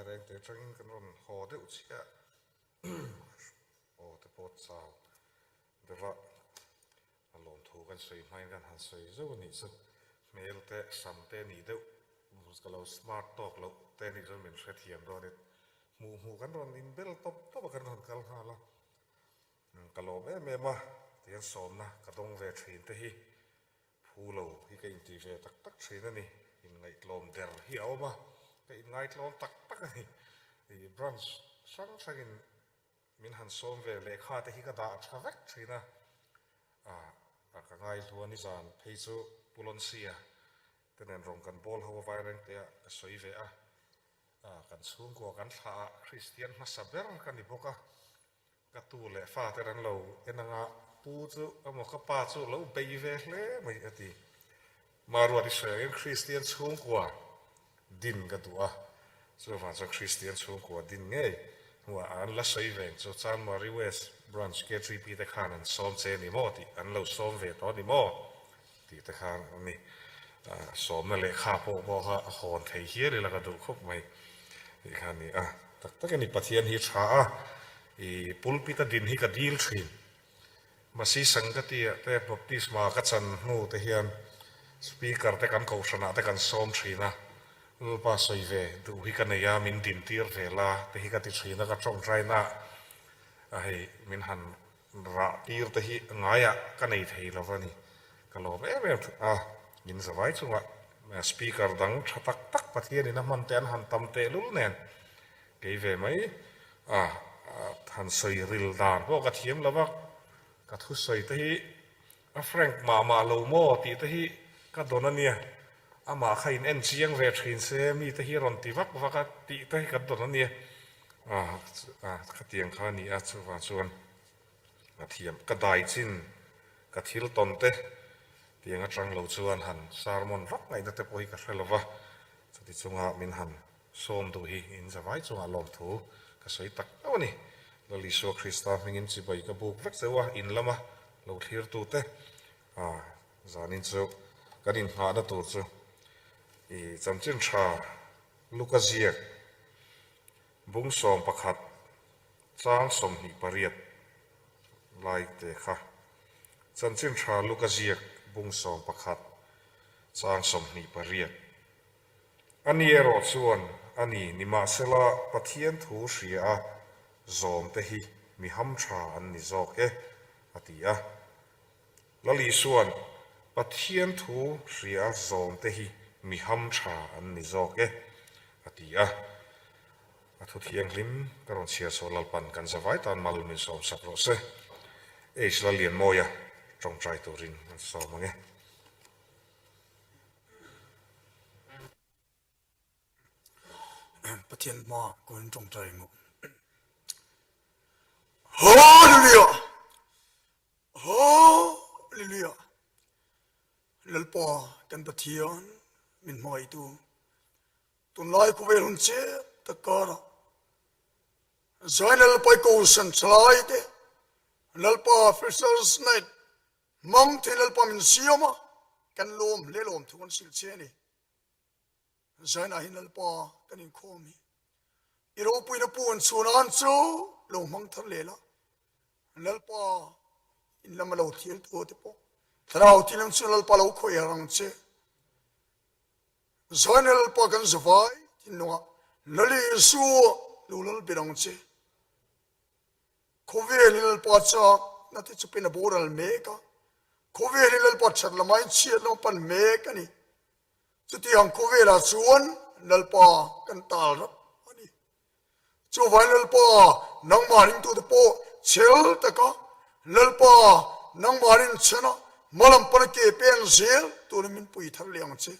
Vairengte atangin kan rawn haw deuh chiah aw te pawh chau deuh a, a lawmthu kan sawi hmain kan han sawi zauh a nih chu. Hmel te sam te nih deuh ka lo smart tawk loh te nih chuan min hrethiam dawn in hmuh hmuh kan rawn inbel tawp tawp a kan rawn kal nghal a. Ka lawm em em a, tihian sawmna ka dawng ve thin te hi phu lo hi ka intih ve tak tak thin a ni. Inngaihtlawm der hi a awm a, ka inngaihtlawm tak tak a ni. Ih branch hrang hrangin min han sawm ve lehkha te hi ka dah tha vek thin a, ah ka ngaihlu a nizan phei chu Pu Lonsia te nen rawn kan bawl ho a Vairengte ah ka sawi ve a, ah kan chhungkua kan thlah ah Kristian hmasa ber ka ni bawk a. Ka tu leh fa te ran lo en anga pu chu emaw ka pa chu lo bei ve hle mai a ti. Maruat i sawi angin Kristian chhungkua din ka duh a, chuvang chuan Kristian chhungkua din ngei hnuah an la sawi ve ang chu Chanmari West Branch KTP te khan an sawm che ni maw tih an lo sawm ve tawh ni maw tih te khan a ni. Sawmna lehkha pawh pawh kha a hawn thei hial ila ka duh khawp mai tih kha a ni a. Tak tak a ni, Pathian hi tha a, i pulpit a din hi ka dil thin. Masi Sangati ah te baptisma ka chan hnu te hian speaker te kan kohhran ah te kan sawm thin a, Lalpa sawi ve duh hi ka nei a, min din tir ve la te hi ka ti thin a, ka tawngtai na ah hei min han Rah tir te hi ngaiah ka nei thei lo va ni. Ka lawm em em a, in zavai chungah speaker dang tha tak tak Pathianin a hman te an han tam tehlul nen kei ve mai a han sawi ril dan pawh ka thiam lo va, ka thusawi te hi a frank mah mah lo maw tih te hi ka dawn a nia, amah kha in en chiang ve thin se mi te hi rawn ti vak vak a tih te hi kan dawn a nia. A khatiang kha a ni a, chuvang chuan a thiam ka dai chin ka thil tawn te tiang atang lo chuan han sermon vak ngaihna te pawh hi ka hre lo va, chuti chunga min han sawm duh hi in zavai chungah lawmthu ka sawi tak deuh a ni. Lal Isua Krista hmingin chibai ka buk vek zeuh a, in lama lo thlirtu te zanin chu kan inngahna tur chu i chanchin tha Luka ziak bung 11 chang 28 lai te kha. Chanchin tha Luka ziak bung 11 chang 28. Ani erawh chuan a ni, nimahsela Pathian thu hria a zawm te hi mi ham tha an ni zawk e, a ti a. Lal Isua'n, Pathian thu hria zawm te hi mi ham tha an ni zawk e, a ti a. A thu thianghlim ka rawn chhiar saw Lalpan kan zavai tan mal min sawm sak rawh se. H Lallianmawia tawngtai turin an sawm ang e. Pathian hma kawn tawngtai ang u. Hallelujah! Hallelujah! Lalpa kan Pathian min hmangaihtu tunlai khawvel hun chep tak karah Zion Lalpa i kohhran thalai te Lalpa Freshers Night hmang thei Lalpa min siam a kan lawm hle lawm thu kan hrilh che a ni. Zainah hin Lalpa kan inkhawm hi i ropuina pu an chhun an chu lo hmang thar leh la. Lalpa in lama lo thil tu te pawh thlarau thil ang chu Lalpa lo khawih har ang che. Zaina Lalpa kan zavai thinlungah Lal Isua lo lal ber ang che. Khawvel hi Lalpa chak na te chu pin a boral mek a. Khawvel hi Lalpa that lamah in chhiat lama pan mek a ni. Chutiang khawvelah chuan Lalpa kan tal rap a ni. Chuvai Lalpa nangmah ringtute pawh chhel taka Lalpa nangmah rinchhana hmalam pana ke pen zel turin min pui thar leh ang che.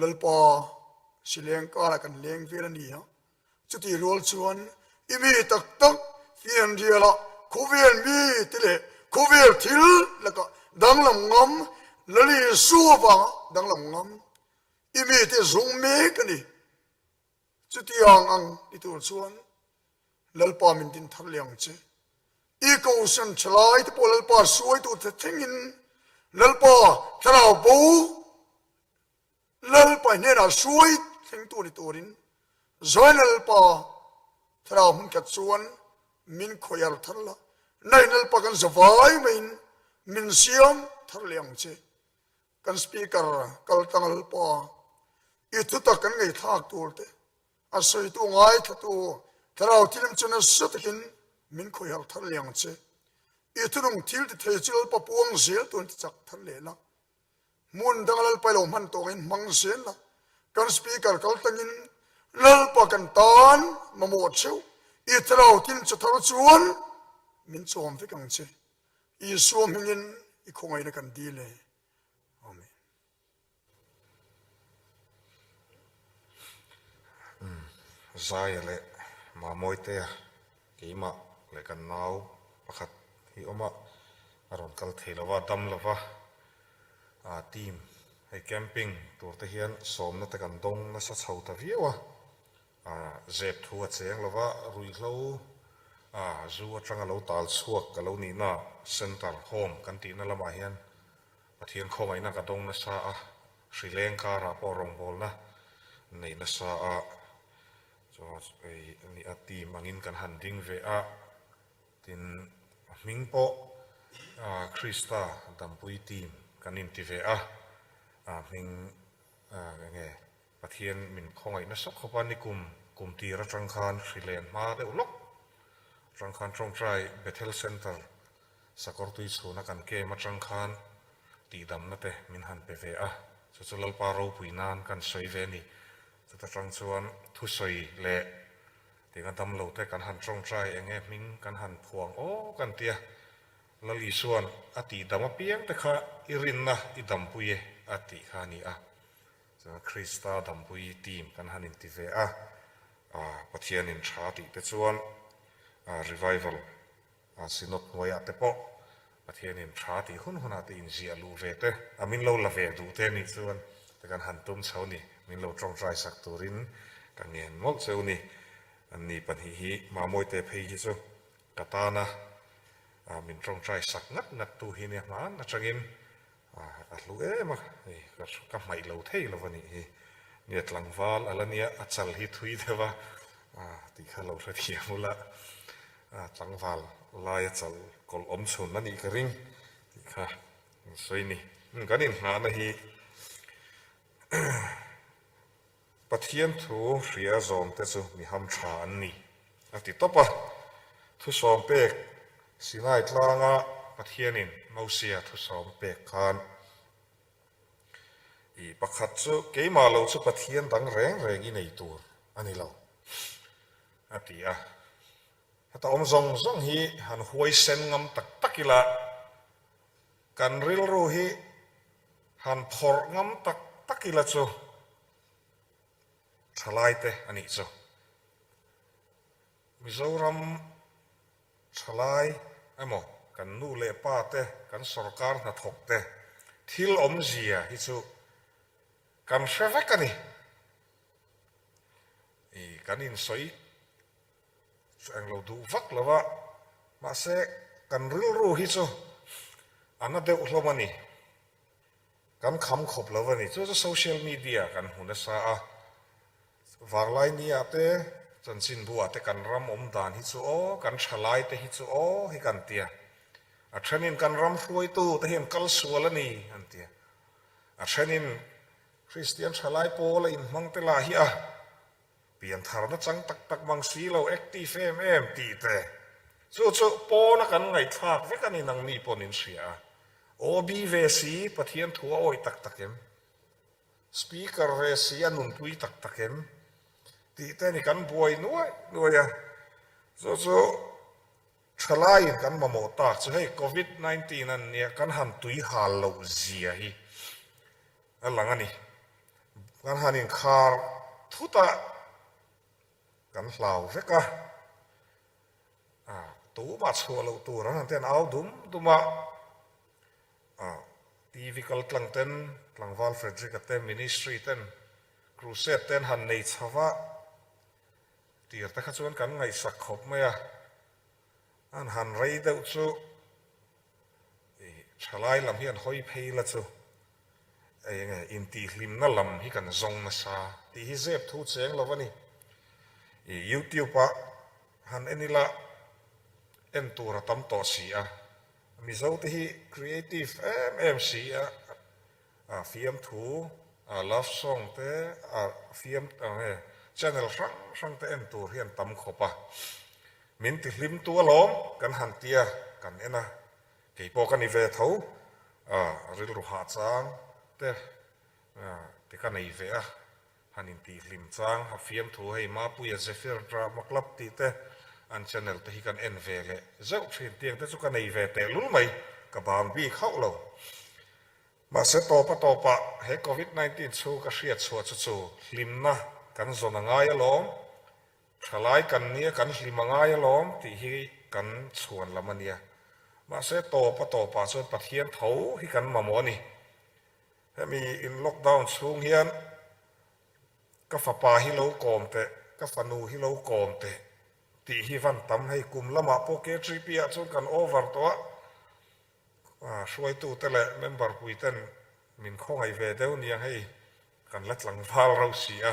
Lalpa sileng karah kan leng vel a ni a. Chutih rual chuan i mi tak tak fianrialah khawvel mi te leh khawvel thil lakah danglam ngam, Lal Isua vanga danglam ngam i mi te zung mek a ni. Chutiang ang ni tur chuan Lalpa min din thar leh ang che. I kohhran thalai te pawh Lalpa hruaitu te thlengin Lalpa thlarau bo Lalpa hnenah hruai thlengtu ni turin. Zawi Lalpa thlarau hmun khat chuan min khawihar thar la, nai Lalpa kan zavai maiin min siam thar leh ang che. Kan Speaker kal tlang Lalpa i thutak kan ngaihthlak tur te, a sawitu ngaithlatu thlarau thilim chu nasa takin min khawihar thar leh ang che. I thunung thil ti thei chu Lalpa puang zel tur an ti chak thar leh la. Hmun danga Lalpa i lo hman tawngin hmang zel la, kan Speaker kal tangin Lalpa kan tan mamawh theuh i thlarau thil chu thar chuan min chawm vek ang che. Isua hmingin i khawngaihna kan dil e. Amen. Zaia leh Mamawitea keimah leh kan nau pakhat hi awm a, a rawn kal thei lo va, dam lo va, team hei camping tur te hian sawmna te kan dawng nasa chho ta viau a, zep thu a cheng lo va, ruihhlo zu atanga lo tal chhuak ka lo nihna center home kan tihna lamah hian Pathian khawngaihna ka dawng nasa a, hrileng karah pawh rawngbawlna nei nasa a, chuan hei ni a team angin kan han ding ve a, tin a hming pawh Krista Dampui team kan inti ve a, a hming enge Pathian min khawngaih nasa khawp a, nikum kum tir atang khan hrilen hma deuh lawk atang khan tawngtai Bethel Centre Sakawrtui chhuna kan kem atang khan tihdamna te min han pe ve a, chu chu Lalpa ropui nan kan sawi ve a ni. Chuta tang chuan thusawi leh tinga damlo te kan han tawngtai eng nge hming kan han phuang aw kan tia, Lal Isua'n a tihdam apiang te kha i rinna i dampui e a tih kha a ni a. Chuan Krista dampui team kan han inti ve a, Pathianin tha tih te chuan revival A Synod hnuaiah te pawh Pathianin tha tih hun hunah te inziah luh ve te, a min lo la ve duh te nih chuan te kan han tum chho ni, min lo tawngtai sak turin ka ngen mawlh cheu ni. Anni pahnih hi Mamawite phei hi chu ka tana min tawngtai sak ngat ngat tu hi nia hman atangin A hlu em a, hei ka hmaih lo thei lo a nih hi. Nia tlangval a la nia, a chal hi thui deuh a, tih kha lo hrethiam ula, tlangval laia chal kawlh awm chhun a nih ka ring tih kha an sawi ni. Kan inhnahna hi Pathian thu hria zawmte chu mi ham tha an ni, a ti tawp a. Thusawm pek Sinai tlanga Pathianin Mosia thusawm pek khan i pakhat chu keimah lo chu Pathian dang reng reng i nei tur a ni lo, a ti a. Heta awm zawng zawng hi han huaisen ngam tak tak ila, Kan rilru hi han phawrh ngam tak tak ila chu thalaite a nih chu. Mizoram thalai emaw kan nu leh pa te, kan sorkar hnathawk te thil awmzia hi chu kan hre vek a ni. I kan insawi Chu englo duh vak lo a, mahse kan rilru hi chu a na deuh hlawm a ni. Kan kham khawp lo a ni. Chu chu social media kan hmu nasa a, vanglai ni ah te, chanchinbu ah te kan ram awm dan hi chu aw, kan thalai te hi chu aw hi kan tia. A thenin kan ram hruaitu te hian kal sual a ni an tia. A thenin Kristian thalai pawl a inhmang te lah hi a. Piantharna chang tak tak mang si lo, active em em tih te chu chu pawna kan ngaihthlak vek a ni nangni pawh in hria a. OB ve si Pathian thu a awih tak tak em? Speaker ve si a nunpui tak tak em? Tih te ni kan buai nuai nuai a. Chu chu thalaiin kan mamawh tak chu hei Covid 19 an nia kan han tui hal loh zia hi A lang a ni. Kan han inkhar thut a, kan hlau vek a. A, tumah chhuah loh tur an han ti a, an au dum dum a. A, TV kal tlang ten, tlangval Frederick-a te, ministry ten, crusade te an han nei chho va. Tir te kha chuan kan ngaihsak khawp mai a. An han rei deuh chu Thalai lam hi an hawi phei la chu eng nge intihhlimna lam hi kan zawng nasa tih hi zep thu cheng lo a ni. I youtube ah han en ila en tur a tam tawh si a, Mizo te hi creative em em si a, a fiamthu a love song te a fiam eng channel hrang hrang te en tur hi an tam khawp a, min ti hlim tu alawm kan han tia kan en a, kei pawh ka ni ve tho a rilru hah chang te te ka nei ve a. Han intihhlim chang a fiamthu hei Mapuia Zephyr Drama Club tih te an channel te hi kan en ve leh zeuh thin tiang te chu ka nei ve tehlul mai ka bang bik hauh lo. Mahse tawp a tawpah he Covid 19 chhung ka hriat chhuah chu chu hlimna kan zawn a ngai alawm, thalai kan nia kan hlim a ngai alawm tih hi kan chhuan lam a nia. Mahse tawp a tawpah chuan Pathian tho hi kan mamawh a ni. Hemi in lockdown chhung hian ka fapa hi lo kawm teh, ka fanu hi lo kawm teh tih hi van tam hei kum lamah pawh KTP ah chuan kan over tawh a, hruaitute leh member pui ten min khawngaih ve deuh niang hei kan la tlangval rau si a,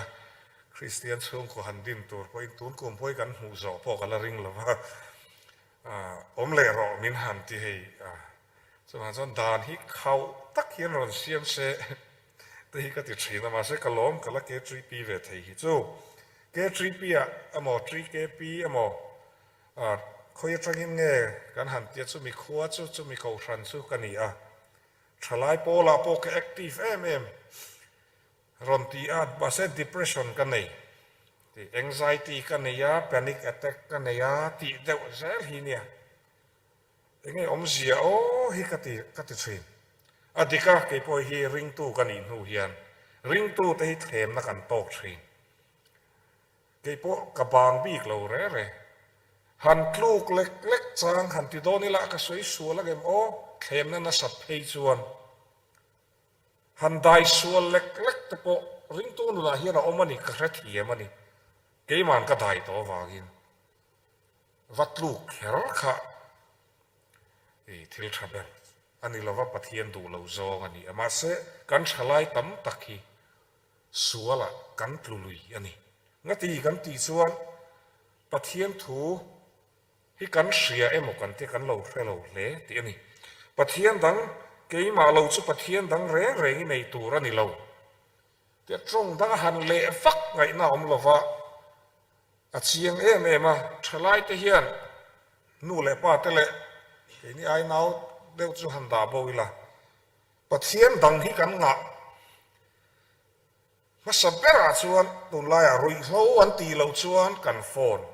Kristian chhungkaw han din tur pawhin tun kum pawh hi kan hmuh zawh pawh ka la ring lo va, awm leh rawh min han ti hei. Chuvang chuan dan hi khauh tak hian rawn siam se te hi ka ti thin a, mahse ka lawm ka la K3P ve thei hi chu. K3P ah emaw 3KP emaw khawi atangin nge kan han tia chumi khua chu chumi kohhran chu ka ni a, thalai pawlah pawh ka active em em rawn ti a, mahse depression ka nei tih anxiety ka nei a, panic attack ka nei a tih deuh zel hi nia. Enge awmzia aw hi ka ti ka ti thin. A dik a, kei pawh hi ringtu ka nih hnu hian ringtu te hi thlemna kan tawk thin. Kei pawh ka bang bik lo re re. Han tluk lek lek chang han ti dawn ila ka sawi sual angem aw, thlemna nasat phei chuan han dai sual lek lek te pawh ringtu nunah hian a awm a ni, ka hrethiam a ni. Keiman ka dai tawh avangin. Va tluk kher kha i thil tha ber a ni lova, Pathian duh lo zawng a ni a. Mahse, kan thalai tam tak hi sualah kan tlu lui a ni. Ngati kan tih chuan Pathian thu hi kan hria emaw kan tia kan lo hre lo hle tih a ni. Pathian dang keimah lo chu Pathian dang reng reng i nei tur a ni lo. Tia tawng dang a han leh vak ngaihna a awm lova. A chiang em em a, thalai te hian nu leh pa te leh keini ai nau deuh chu han dah bo ila, Pathian dang hi kan ngah hmasa berah chuan tunlaiah ruihhlo an tih loh chuan kan phone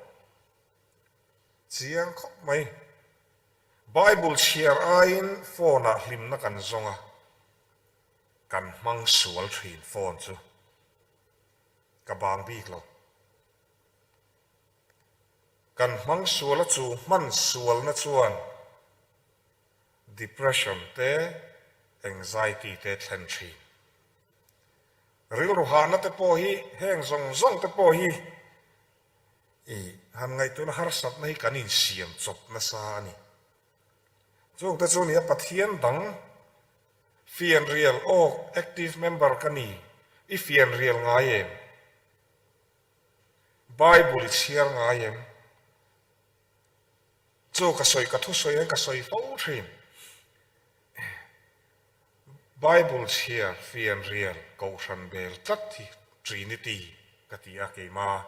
chiang khawp mai. Bible chhiar aiin phone ah hlimna kan zawng a, kan hmang sual thin phone chu. Ka bang bik lo. Kan hmang sual a chu hman sualna chuan depression te anxiety te thlen thin. Rilru hahna te pawh hi heng zawng zawng te pawh hi i han ngaihtuahna harsatna hi kan insiam chawp nasa a ni. Chungte chu nia Pathian dang Fianrial awk active member ka ni, i fianrial ngai em? Bible i chhiar ngai em? Chu ka sawi ka thusawi hian ka sawi fo thin. Bible chhiar fianrial kohhran bel tlat hi Trinity ka ti a keima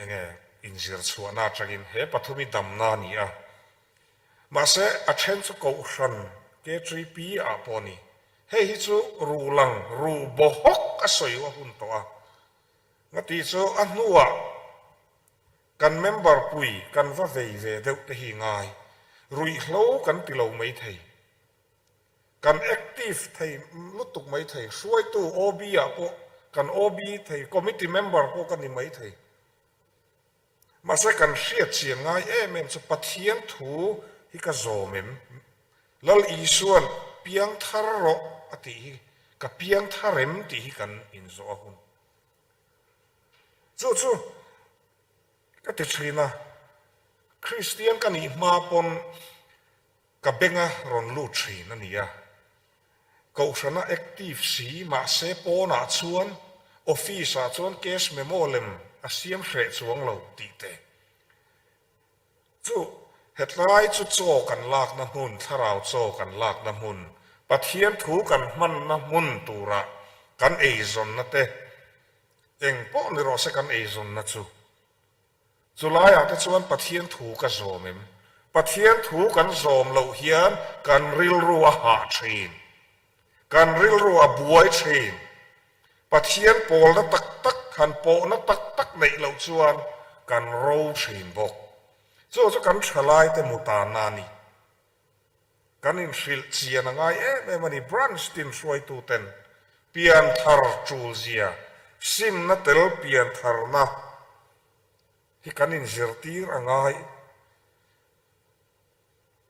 enge inzir chhuahna atangin he pathum hi damna a ni a. Mahse, a then chu Kohhran KTP ah pawh a ni. Hei hi chu ru lang, ru baw hawk a sawi a hun tawh a. Ngati chu a hnuah kan member pui kan va vei ve deuh te hi ngai. Ruihhlo kan ti lo mai thei. Kan active thei lutuk mai thei. Hruaitu OB ah pawh kan OB thei, committee member pawh ka ni mai thei. Mahse kan hriat chian ngai em em chu Pathian thu hi ka zawm em? Lal Isua'n piang thar rawh a tih hi ka piang thar em tih hi kan inzawh a hun. Chu chu ka ti thin a, Kristian ka nih hma pawn Ka benga rawn lut thin a nia. Kohhrana active si mahse pawnah chuan office ah chuan cash memo lem A siam hreh chuang lo tih te. Chu hetlai chu chaw kan lakna hmun, thlarau chaw kan lakna hmun, Pathian thu kan hmanna hmun tura kan eizawnna te, eng pawh ni rawh se kan eizawnna chu. Chulaiah te chuan Pathian thu ka zawm em? Pathian thu kan zawm loh hian kan rilru a hah thin. Kan rilru a buai thin. Pathian pawlna tak tak, han pawhna tak tak neih loh chuan kan ro thin bawk. Chu chu kan thalaite mutanna a ni. Kan inhrilh chian a ngai em em a ni. Branch tin hruaituten pianthar tul zia, simna tel piantharna hi kan inzirtir a ngai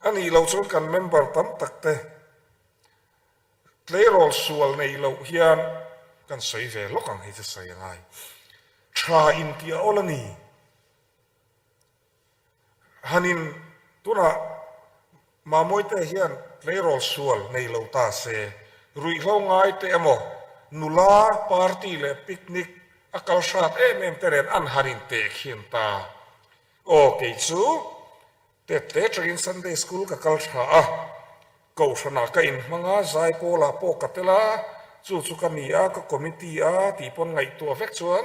a nih loh chuan kan member tam tak te tleirawl sual neih loh hian kan sawi ve lawk ang hei chu sawi a ngai. Tha intih a awl a ni. Hanin tunah Mamawite hian tleirawl sual nei lo ta se, ruihhlo ngai te emaw, nula, party leh picnic a kal hrat em em te nen an han intehkhin ta. Aw kei chu tette tangin Sunday School ka kal tha a, Kohhranah ka inhmang a, Zaipawlah pawh ka tel a, chu chu ka ni a, ka committee a tih pawn ngaihtuah vek chuan,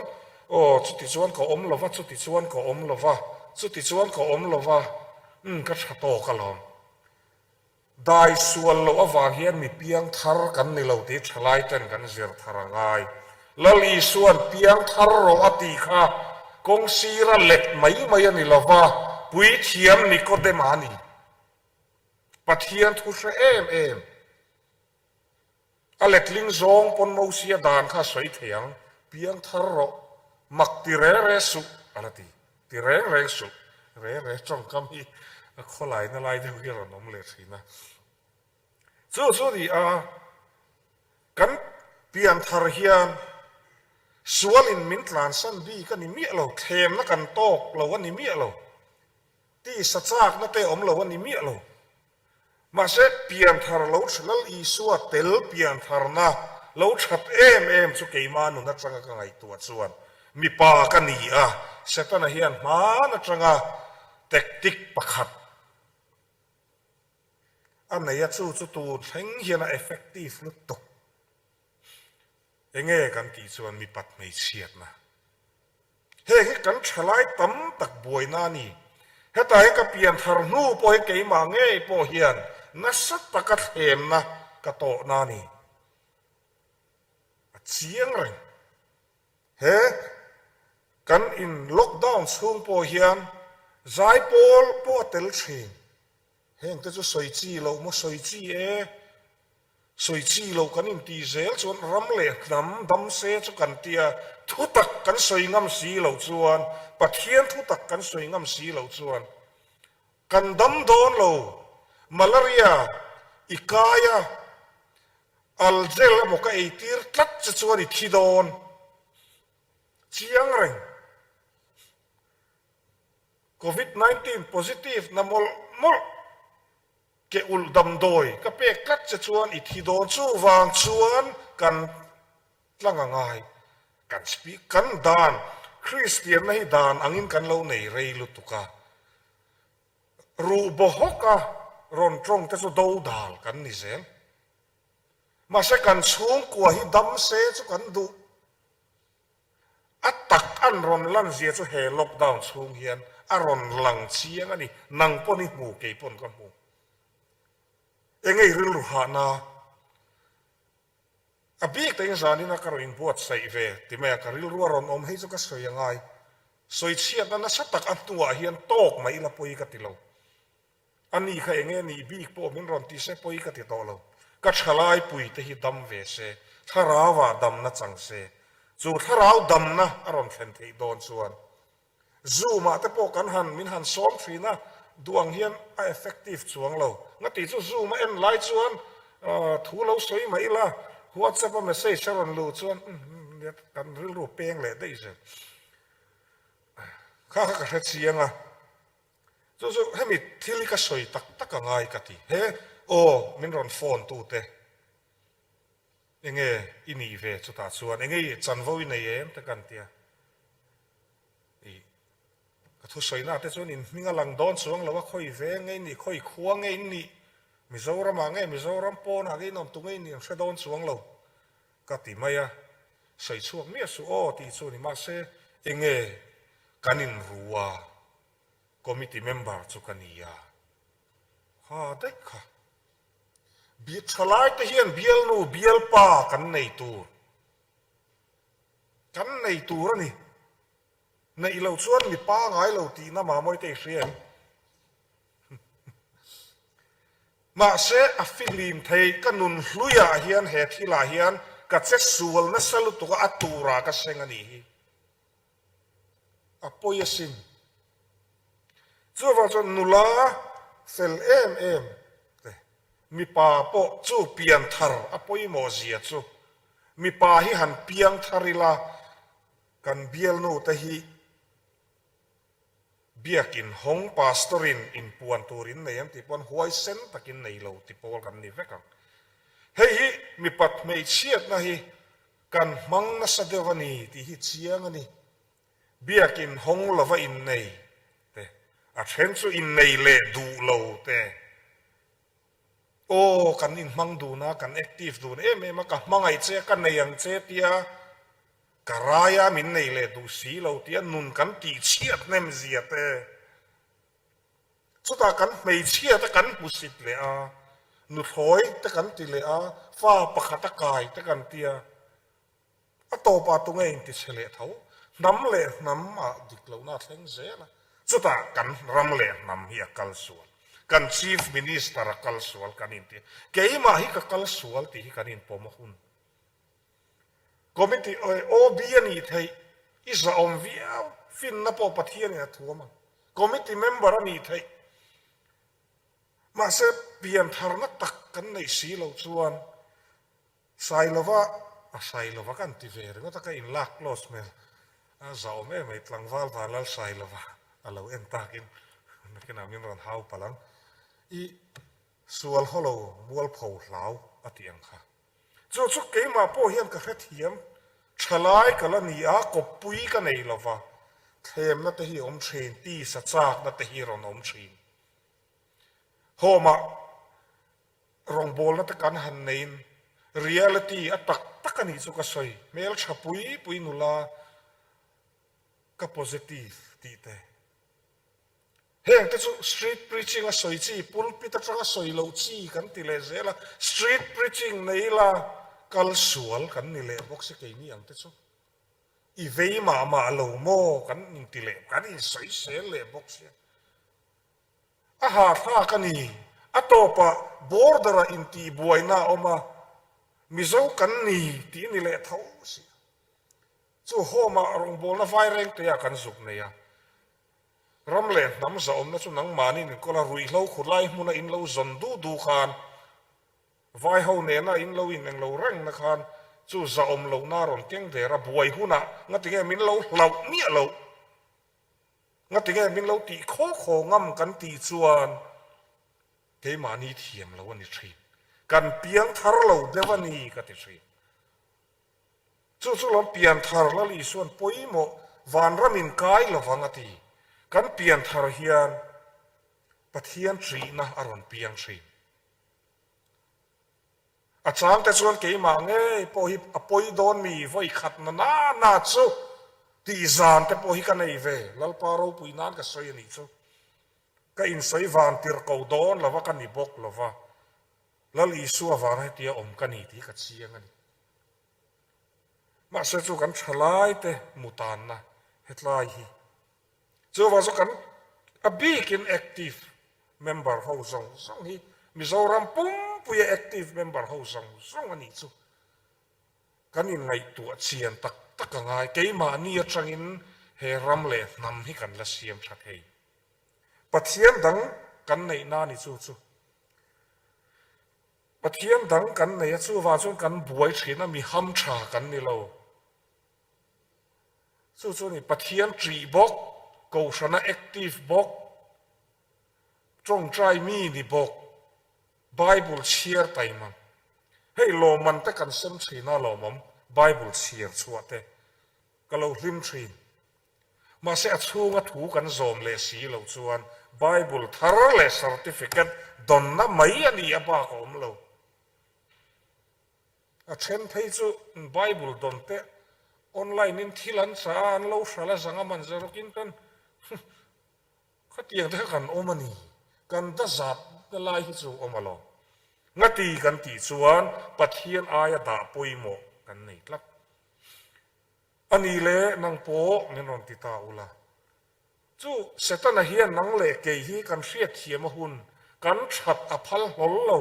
aw chuti chuan ka awm lova, chuti chuan ka awm lova, chuti chuan ka awm lova, umm ka tha tawk alawm. Dai sual loh avang hian mi piang thar kan ni lo tih thalai ten kan zir thar a ngai. Lal Isuan piang thar rawh a tih kha kawng sira let mai mai a ni lova, puithiam Nikodema a ni. Pathian thu hre em em. A letling zawng pawn Mosia dan kha a sawi thei ang, piang thar rawh, mak ti re re suh a la ti. Ti reng reng suh. Re re tawngkam hi a khawlaina lai deuh hi a rawn awm leh thin a. Chu chu ni a, kan pian thar hian sualin min tlansan bik a ni miah lo, thlemna kan tawk lo a ni miah lo. Tisa chakna te awm lo a ni miah lo. Mahse, pianthar lo tha Lal Isua tel piantharna lo that em em chu keimah nun atanga ka ngaihtuah chuan mipa ka ni a, Setana hian hman atanga tactic pakhat a nei a, chu chu tun thleng hian a effective lutuk. Enge kan tih chuan mipat hmeichhiatna. Heng hi kan thalai tam tak buaina a ni. Hetah hian ka pian thar hnu pawh hi keimah ngei pawh hian nasa taka thlemna ka tawhna a ni. A chiang reng. He kan in lockdown chhung pawh hian zaipawl pawh a tel thin. Heng te chu sawi chi loh maw sawi chi e. Sawi chi loh kan intih zel chuan ram leh hnam dam se chu kan tia, thu tak kan sawi ngam si loh chuan, Pathian thu tak kan sawi ngam si loh chuan kan dam dawn lo. Malaria i kai a, algel emaw ka eitir tlat che chuan i thi dawn chiang reng. Covid 19 positive na mawlh mawlh. Ke ulh damdawi ka pek tlat che chuan i thi dawn chuvang chuan kan tlang a ngai. Kan speak kan dan Kristianna hi dan angin kan lo nei rei lutuk a. Ruh baw hawk a rawn tawng te chu do dal kan ni zel. Mahse kan chhungkua hi dam se chu kan duh. A tak an rawn lan zia chu he lockdown chhung hian a rawn lang chiang a ni. Nang pawn i hmu, kei pawn ka hmu. Enge i rilru hahna? A bik takin zanin a ka rawn inbuatsaih ve ti mai a, ka rilru a rawn awm hei chu ka sawi a ngai. Sawi chhiatna nasa tak a hnuah hian tawk mai ila pawi ka ti lo. A ni kha enge nih bik pawh min rawn ti se pawi ka ti tawh lo. Ka thalai pui te hi dam ve se, thlarau ah damna chang se. Chu thlarau damna a rawn thlen theih dawn chuan Zoom ah te pawh kan han min han sawm thin a, duh ang hian a effective chuang lo. Ngati chu Zoom a en lai chuan thu lo sawi mai ila, WhatsApp a message a rawn luh chuan kan rilru peng leh daih zel. Kha kha ka hre chiang a. Chu chu hemi thil hi ka sawi tak tak a ngai ka ti. He aw min rawn phone tu te enge i nih ve chutah chuan enge i chanvo i nei em te kan tia. thusawina te chuan in hming a lang dawn chuang lo a, khawi veng nge in nih, khawi khua nge in nih, Mizoram ah nge Mizoram pawn ah nge in awm tu nge in nih an hre dawn chuang lo ka ti mai a, sawi chhuak miah suh aw tih chu ni mahse enge kan inru a, committee member chu ka ni a, kha daih kha. Thalai te hian bialnu bialpa kan nei tur, kan nei tur a ni. Neih loh chuan mi pangai lo tihna Mamawii te i hria em? Mahse a fihlim thei ka nun hluiah hian he thilah hian ka che sual nasa lutuk a, a turah ka seng a nih hi. A pawi asin. Chuvang chuan nula fel em em te, mipa pawh chu pianthar a pawimawh zia chu mipa hi han piangthar ila, Kan bialnu te hi Biakin hawng Pastor in inpuan tur in nei an tih pawn huaisen takin nei lo ti pawl kan ni vek ang. Hei hi mipat hmeichhiatna hi kan hmang nasa deuh a ni tih hi chiang a ni. Biakin hawng lova innei te, a then chu innei leh duh lo te, Aw, kan inhmang dun a, kan active dun em em a, ka hmangaih che a, ka nei ang che tia ka rai a, min nei leh duh si lo tia nun kan tih chhiat hnem zia te. Chutah kan hmeichhia te kan hmusit leh a, nuthlawi te kan ti leh a, fa pakhat a kai te kan tia. A tawpah tunge intichhe leh tho? Hnam leh hnam ah dik lohna a thleng zel a, chutah kan ram leh hnam hi a kal sual, kan Chief Minister a kal sual kan inti a, keimah hi ka kal sual tih hi kan inpawm a hun. Committee OB a nih theih, i zahawm viau, finna pawh Pathianin a thuam ang. Committee member a nih theih, mahse piantharna tak kan neih si loh chuan Sailova, a Sailova kan ti ve ringawt a, ka inlak close hmel a zahawm em mai, tlangval Vanlal Sailova a lo en takin nakinah min rawn hau palh ang, i sual haw lo mualpho hlau a tih ang kha. Chu chu keimah pawh hian ka hrethiam, thalai ka la ni a, kawppui ka nei lova, thlemna te hi a awm thin, tisa chakna te hi rawn awm thin. Home-ah Rawngbawlna te kan han neiin reality a tak tak a nih chu ka sawi. Hmeltha pui pui nula ka positive tih te. Heng te chu street preaching a sawi chi, pulpit atanga sawi loh chi kan ti leh zel a, street preaching nei ila kal sual kan ni leh bawk si keini ang te chu. I vei mah mah lo maw kan inti leh kan insawisel leh bawk sia. A hahthlak a ni. A tawpah border-ah intihbuaina a awm a, Mizo kan ni tih ni leh tho si a. Chu home-ah rawngbawlna vairengteah kan zuk nei a. Ram leh hnam zahawmna chu nangmahni inkawl a, ruihhlo khulai hmuna in lo zawn du du khan, vaiho nena in lo ineng lo rengna khan chu zahawm lohna a rawn keng der a, buai hunah ngatinge min lo hlauh miah loh. Ngatinge min lo tih khaw khaw ngam kan tih chuan keimahni thiam lo a ni thin. Kan piang thar lo deuh a ni ka ti thin. Chu chu lawm pian thar Lal Isuan pawimawh vanram in kai lovang a ti. Kan pian thar hian Pathian ṭihna a rawn piang thin. A chang te chuan keimah ngei pawh hi a pawi dawn mi vawi khat na na na chu tih zan te pawh hi ka nei ve, Lalpa ropui nan ka sawi a nih chu. Ka insawi van tirh ko dawn lova ka ni bawk lova, Lal Isua vanga hetia awm ka ni tih hi ka chiang a ni. Mahse chu kan thalai te mutanna hetlai hi Chuvang chu kan a bikin active member ho zawng zawng hi Mizoram pumpuia active member ho zawng zawng a nih chu kan inngaihtuah chian tak tak a ngai. Keimahni atangin he ram leh hnam hi kan la siam tha thei. Pathian dang kan neih na ni chu chu. Pathian dang kan nei a chuvang chuan kan buai thin a mi ham tha kan ni lo. Chu chu a ni, Pathian ṭih bawk, Kohhrana active bawk, ṭawngṭai mi ni bawk, Bible chhiar taima. Hei lawmman te kan sem ṭhin a lawmawm, Bible chhiar chhuah te ka lo hlim ṭhin. Mahse a chhunga thu kan zawm leh si loh chuan Bible thar leh certificate dawnna mai a ni a bak a awm lo. A then phei chu Bible dawn te online in thil an chah a, an lo hral a zang a man zarawkin kan Khatiang te kha kan awm a ni. Kan da zat na lai hi chu awm alawm. Ngati kan tih chuan Pathian aia dah pawimawh kan nei tlat. A ni le, nang pawh min rawn ti ta ula. Chu Setana hian nang leh kei hi kan hriatthiam a hun, kan that a phal hlawl lo.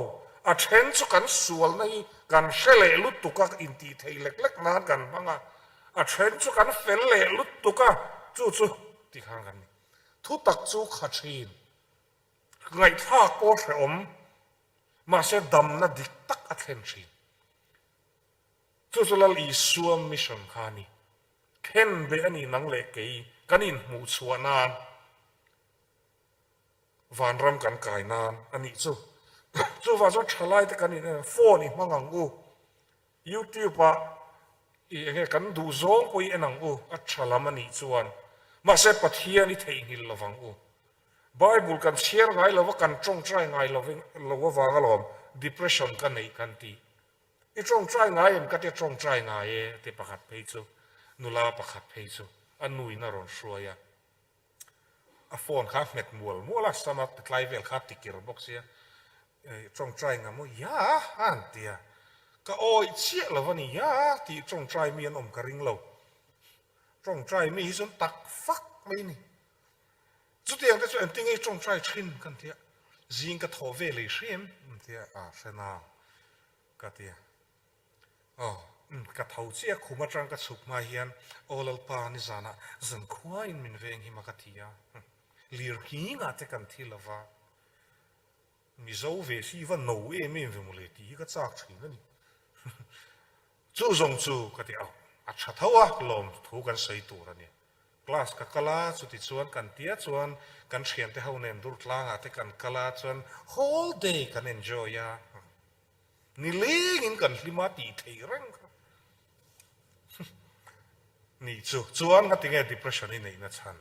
A then chu kan sualna hi kan hre leh lutuk a, intih theih lek lek nan kan hmang a. A then chu kan fel leh lutuk a, chu chu tikhan kan ni. Thu tak chu kha thin. Ngaihthlak pawh hrehawm, mahse damna dik tak a thlen thin. Chu chu Lal Isua mission kha a ni. Khen beh a ni nang leh kei kan inhmuh chhuah nan, vanram kan kai nan a nih chu. Chuvang chuan thalai te kan in phone i hmang ang u. Youtube ah i enge kan duh zawng pawh i en ang u, a tha lam a nih chuan. Mahse Pathian i theihnghilh lo vang u. Bible kan chhiar ngai lo va, kan tawngtai ngai lo lo avang alawm depression ka neih kan tih. I tawngtai ngai em ka tia tawngtai ngai e a ti pakhat phei chu, nula pakhat phei chu a nuin a rawn hruai a. A phone kha a hmet mual mual a, sama tlai vel kha a tikir bawk sia, tawngtai ngam aw ya a an ti a, ka awih chiah lo a ni ya tih tawngtai mi an awm ka ring lo, tawngtai mi hi chuan tak fak mai a ni. Chutiang te chu engtin nge tawngtai thin ka ti a, zing ka thawh ve lei hrim an ti a, a hre nang ka ti a. Aw, umm, ka tho chiah khum atang ka chhuk hma hian Aw Lalpa nizanah zankhuain min veng hi ma ka ti a, lir nghingah te kan thi lova, Mizo ve si va no em em ve mawle tih hi ka chak thin a ni. Chu zawng chu ka ti au, a tha tho a, lawm thu kan sawi tur a ni. Class ka kal a, chuti chuan kan tia chuan kan thiante ho nen Durtlangah te kan kal a, chuan whole day kan enjoy a. Nilengin kan hlim a tih theih reng kha nih chu. Chuan nga tinge depression i neihna chhan?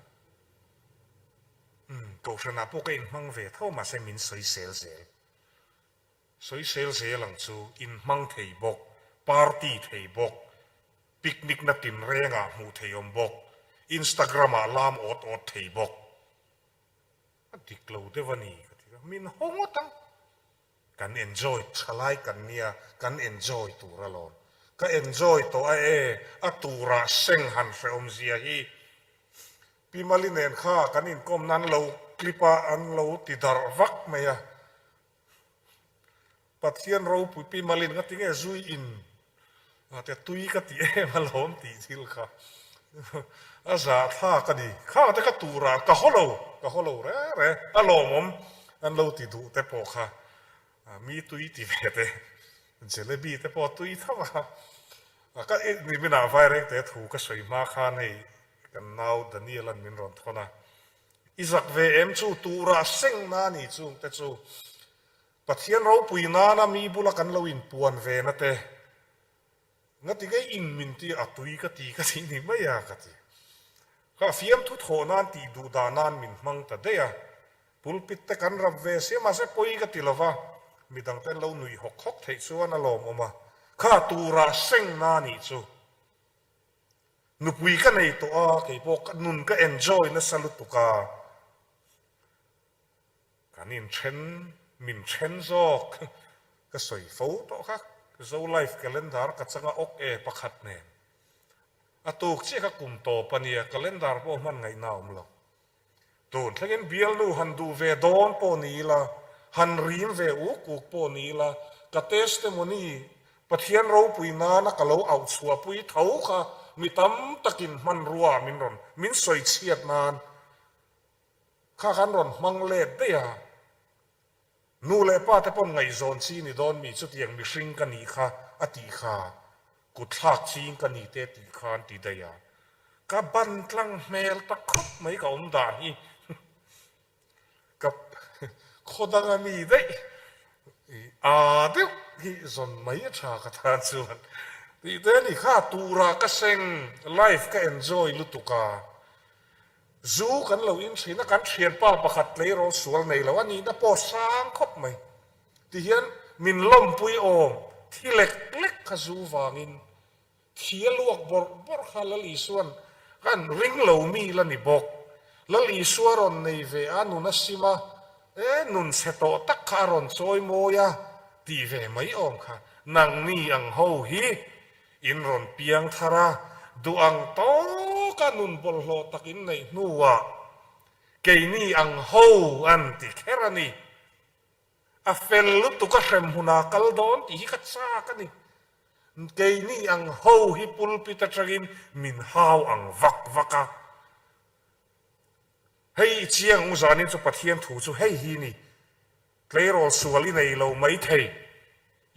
Umm, kohhranah pawh ka inhmang ve tho mahse min sawisel zel. Sawisel zel ang chu, inhmang thei bawk, party thei bawk, picnic na tinrengah hmuh thei awm bawk, Instagram ah lam awt awt thei bawk. A dik lo deuh a ni ka ti a, min haw ngawt ang. Kan enjoy thalai kan nia, kan enjoy tur alawm. Ka enjoy tawh a e, a turah seng han hrehawm zia hi. Pi Mali nen kha kan inkawmna an lo clip a, an lo ti darh vak mai a. Pathian ropui Pi Malin nga tinge zui in te tui ka ti em alawm tih thil kha a zahthlak a ni. Khang te kha turah ka haw lo, ka haw lo re re a lawmawm an lo ti duh te pawh kha mi tui ti ve te jalebi te pawh tui tho a. Ka niminah vairengte thu ka sawi hma khan hei kan nau Daniel-a'n min rawn thawn a, i zak ve em chu turah seng na ni chung te chu Pathian ropui nana mi bula kan lo inpuan ve na te, ngati ngei in min ti a tui ka ti ka ti ni mai a ka ti. Kha fiamthu thawh nan tih duh dah nan min hmang ta daih a, pulpit te kan rap ve sia mahse pawi ka ti lova, midang te an lo nuih hawk hawk theih chuan a lawmawm a, kha turah seng na nih chu. Nupui ka nei tawh a, keipawh ka nun ka enjoy nasa lutuk a. Kan inthen, min then zawk ka sawi fo tawh kha, Zo Life calendar ka changa awk e pakhat nen. A tuk chiah kha kum tawp a nia, calendar pawh hman ngaihna a awm lo. Tun thlengin bialnu han duh ve dawn pawh ni ila, han rim ve uk uk pawh ni ila, ka testimony Pathian ropui nana ka lo auh chhuahpui tho kha mi tam takin hmanrua min rawn min sawi chhiat nan Kha kan rawn hmang let daih a, nu leh pa te pawn ngaihzawn chi ni dawn mi chutiang mihring ka nih kha a tih kha, kut thlak ching ka ni te tih kha an ti daih a, ka ban tlang hmel ta khawp mai ka awm dan hi ka khaw dang a mi daih a deuh hi zawn mai a tha ka tan chuan tih te a ni kha, turah ka seng life ka enjoy lutuk a. Zu kan lo in thin a, kan thianpa pakhat tleirawl sual nei lo a nihna pawh sang khawp mai. Tihian min lawmpui awm thi lek lek kha zu vangin thi a luak bawrh bawrh kha Lal Isua'n kan ring lo mi la ni bawk. Lal Isua rawn nei ve a, nun a sim a, e nun chhe tawh tak kha a rawn chawi mawi a tih ve mai awm kha nangni ang ho hi In rawn piang thar a, duh ang tawka nun bawlhhlawh tak in neih hnuah keini ang ho an ti kher a ni. A fel lutuk a hrem hunah kal dawn tih hi ka chak a ni. Keini ang ho hi pulpit atangin min hau ang vak vak a. Hei i chiang u zanin chu Pathian thu chu hei hi ni. Tleirawl sual i nei lo maithei,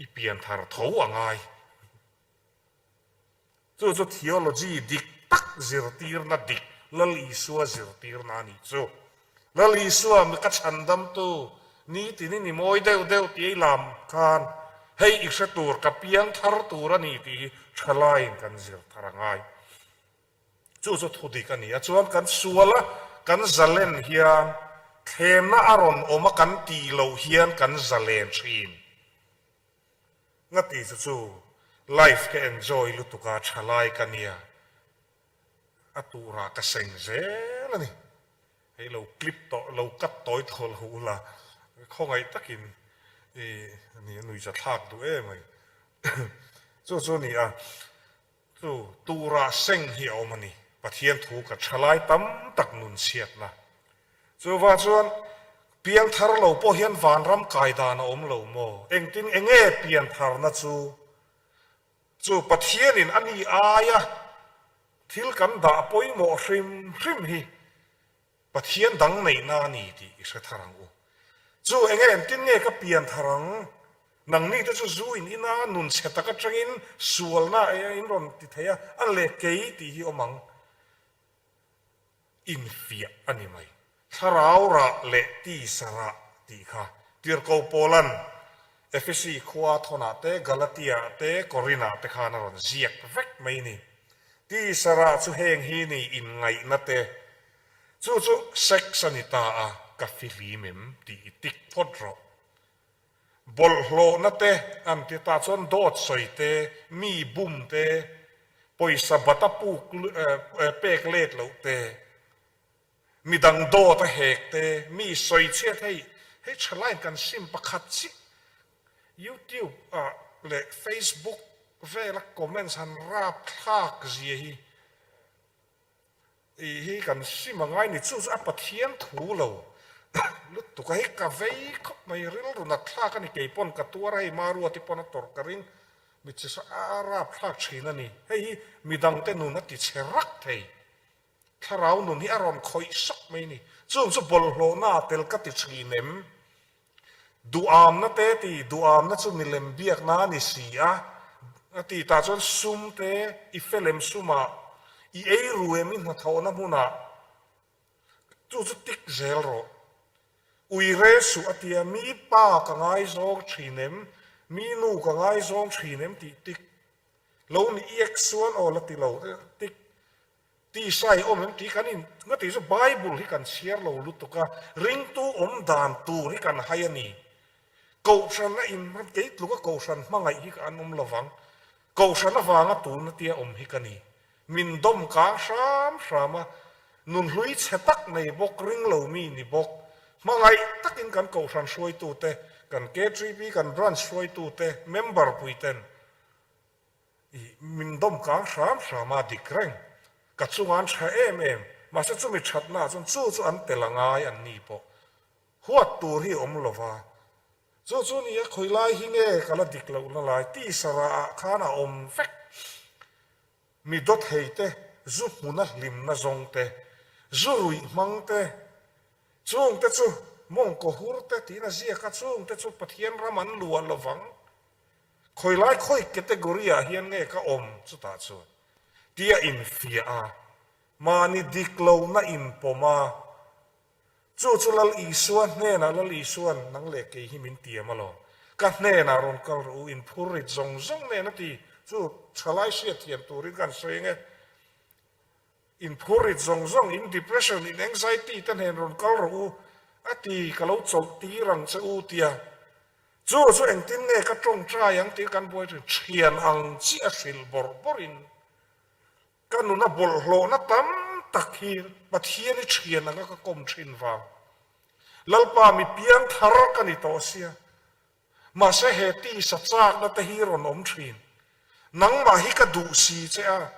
i pianthar tho a ngai. Chu chu theology dik tak zirtirna dik Lal Isua zirtirna a nih chu. Lal Isua mi ka chhandamtu nitin i ni mawi deuh deuh tih ei lam khan hei i hre tur ka piangthar tur a ni tih hi thalaiin kan zir thar a ngai. Chu chu thu dik a ni a, chuan kan sual a, kan zalen hian thlemna a rawn awm a kan tih loh hian kan zalen thin. Ngati chu chu life ka enjoy lutuk a, thalai ka nia, a turah ka seng zel a ni. Hei lo clip tawh, lo cut tawi tawh lo ula, khawngaih takin i ni a nuihza thlak duh em mai. Chu chu a ni a. Chu turah seng hi a awm a ni. Pathian thu ka thalai tam tak nun chhiatna. Chuvang chuan piangthar lo pawh hian vanram kai dan a awm lo maw? Engtin enge piantharna chu? Chu Pathianin a ni aia thil kan dah pawimawh hrim hrim hi Pathian dang neihna a ni tih i hre thar ang u. Chu enge engtin nge ka pian thar ang? Nangni te chu zu in ina nun chhe tak atangin sualna in rawn ti thei a, a leh kei tih hi awm ang. Infiah a ni mai. Thlarau rah leh tisa rah tih kha Tirhko Paula'n Efesi khua thawnah te, Galatia-ah te, Korinah te khan a rawn ziak vek mai ni. Tisa rah chu heng hi ni inngaihna te, Chu chu sex a ni ta a, ka fihlim em tih i tik phawt rawh. Bawlhhlawhna te an ti ta chuan dawt sawi te, mi bum te, pawisa bata puk pek let loh te, midang dawt a hek te, mi sawi chhiat hei hei tha line kan sim pakhat chiah YouTube ah leh Facebook vela comments han rap thlak zia hi Tih hi kan sim a ngai ni, chu chu a Pathian thu lo lutuk a, hei ka vei khawp mai, rilru nat thlak a ni, kei pawn ka tuar a, hei Maruati pawn a tawrh ka ring, mi chi sawi a rap thlak thin a ni, hei hi midangte nun a ti chhe rak thei, thlarau nun hi a rawn khawih sawk mai ni, chung chu bawlhhlawhna a tel ka ti thin em? Duhamna te ti, duhamna chu milem biakna a ni si a, a ti tah chuan sum te i felem sumah, i ei ruem i hnathawhna hmunah chu chu tik zel rawh. Ui re suh a tia, mi pa ka ngaizawng thin em, mi nu ka ngaizawng thin em tih tik lo ni iek chuan aw la ti lo tik Tisa i awm em tih kan in nga tih chu Bible hi kan chhiar lo lutuk a, ringtu awm dan tur hi kan hai a ni. Kohhran a in hman kei tluka kohhran hmangaih hi an awm lovang. Kohhran avanga tuna tia awm hi ka ni. Min dawm kang hram hram a, nunhlui chhe tak nei bawk, ring lo mi ni bawk. Hmangaih takin kan kohhran hruaitute, kan KTP, kan branch hruaitute, member puiten I min dawm kang hram hram a dik reng. Ka chunga an tha em em. Mahse chumi thatna ah chuan chu chu an tel a ngai an ni pawh. Huat tur hi awm lo va. Chu chu ni a khawi lai hi nge ka la dik lohna lai tisa rah ah khan a awm vek. Mi dawt hei te, zu hmuna hlimna zawng te, zu ruih hmang te, chung te chu mawngkaw hur te tiin a ziak a, chung te chu Pathian ram an luah lovang. Khawi lai khawi category ah hian nge ka awm chutah chuan tia infiah a, mahni dik lohna inpawm a, chu chu Lal Isua hnenah Lal Isua'n nang leh kei hi min tiam alawm, ka hnenah rawn kal rawh u, inphur rit zawng zawng nen a ti, chu thalai hriatthiam turin kan sawi ang e. In phurrit zawng zawng, in depression, in anxiety te hnen rawn kal rawh u a ti, ka lo chawlh tir ang che u tia. Chu chu engtin nge ka tawngtai ang tih kan buai thin, thian ang chiah a hrilh bawrh bawrhin ka nuna bawlhhlawhna tam tak hi Pathian i thian anga ka kawm thin vang. Lalpa mi piang thar ka ni tawh sia, mahse he tisa chakna te hi rawn awm thin. Nangmah hi ka duh si che a,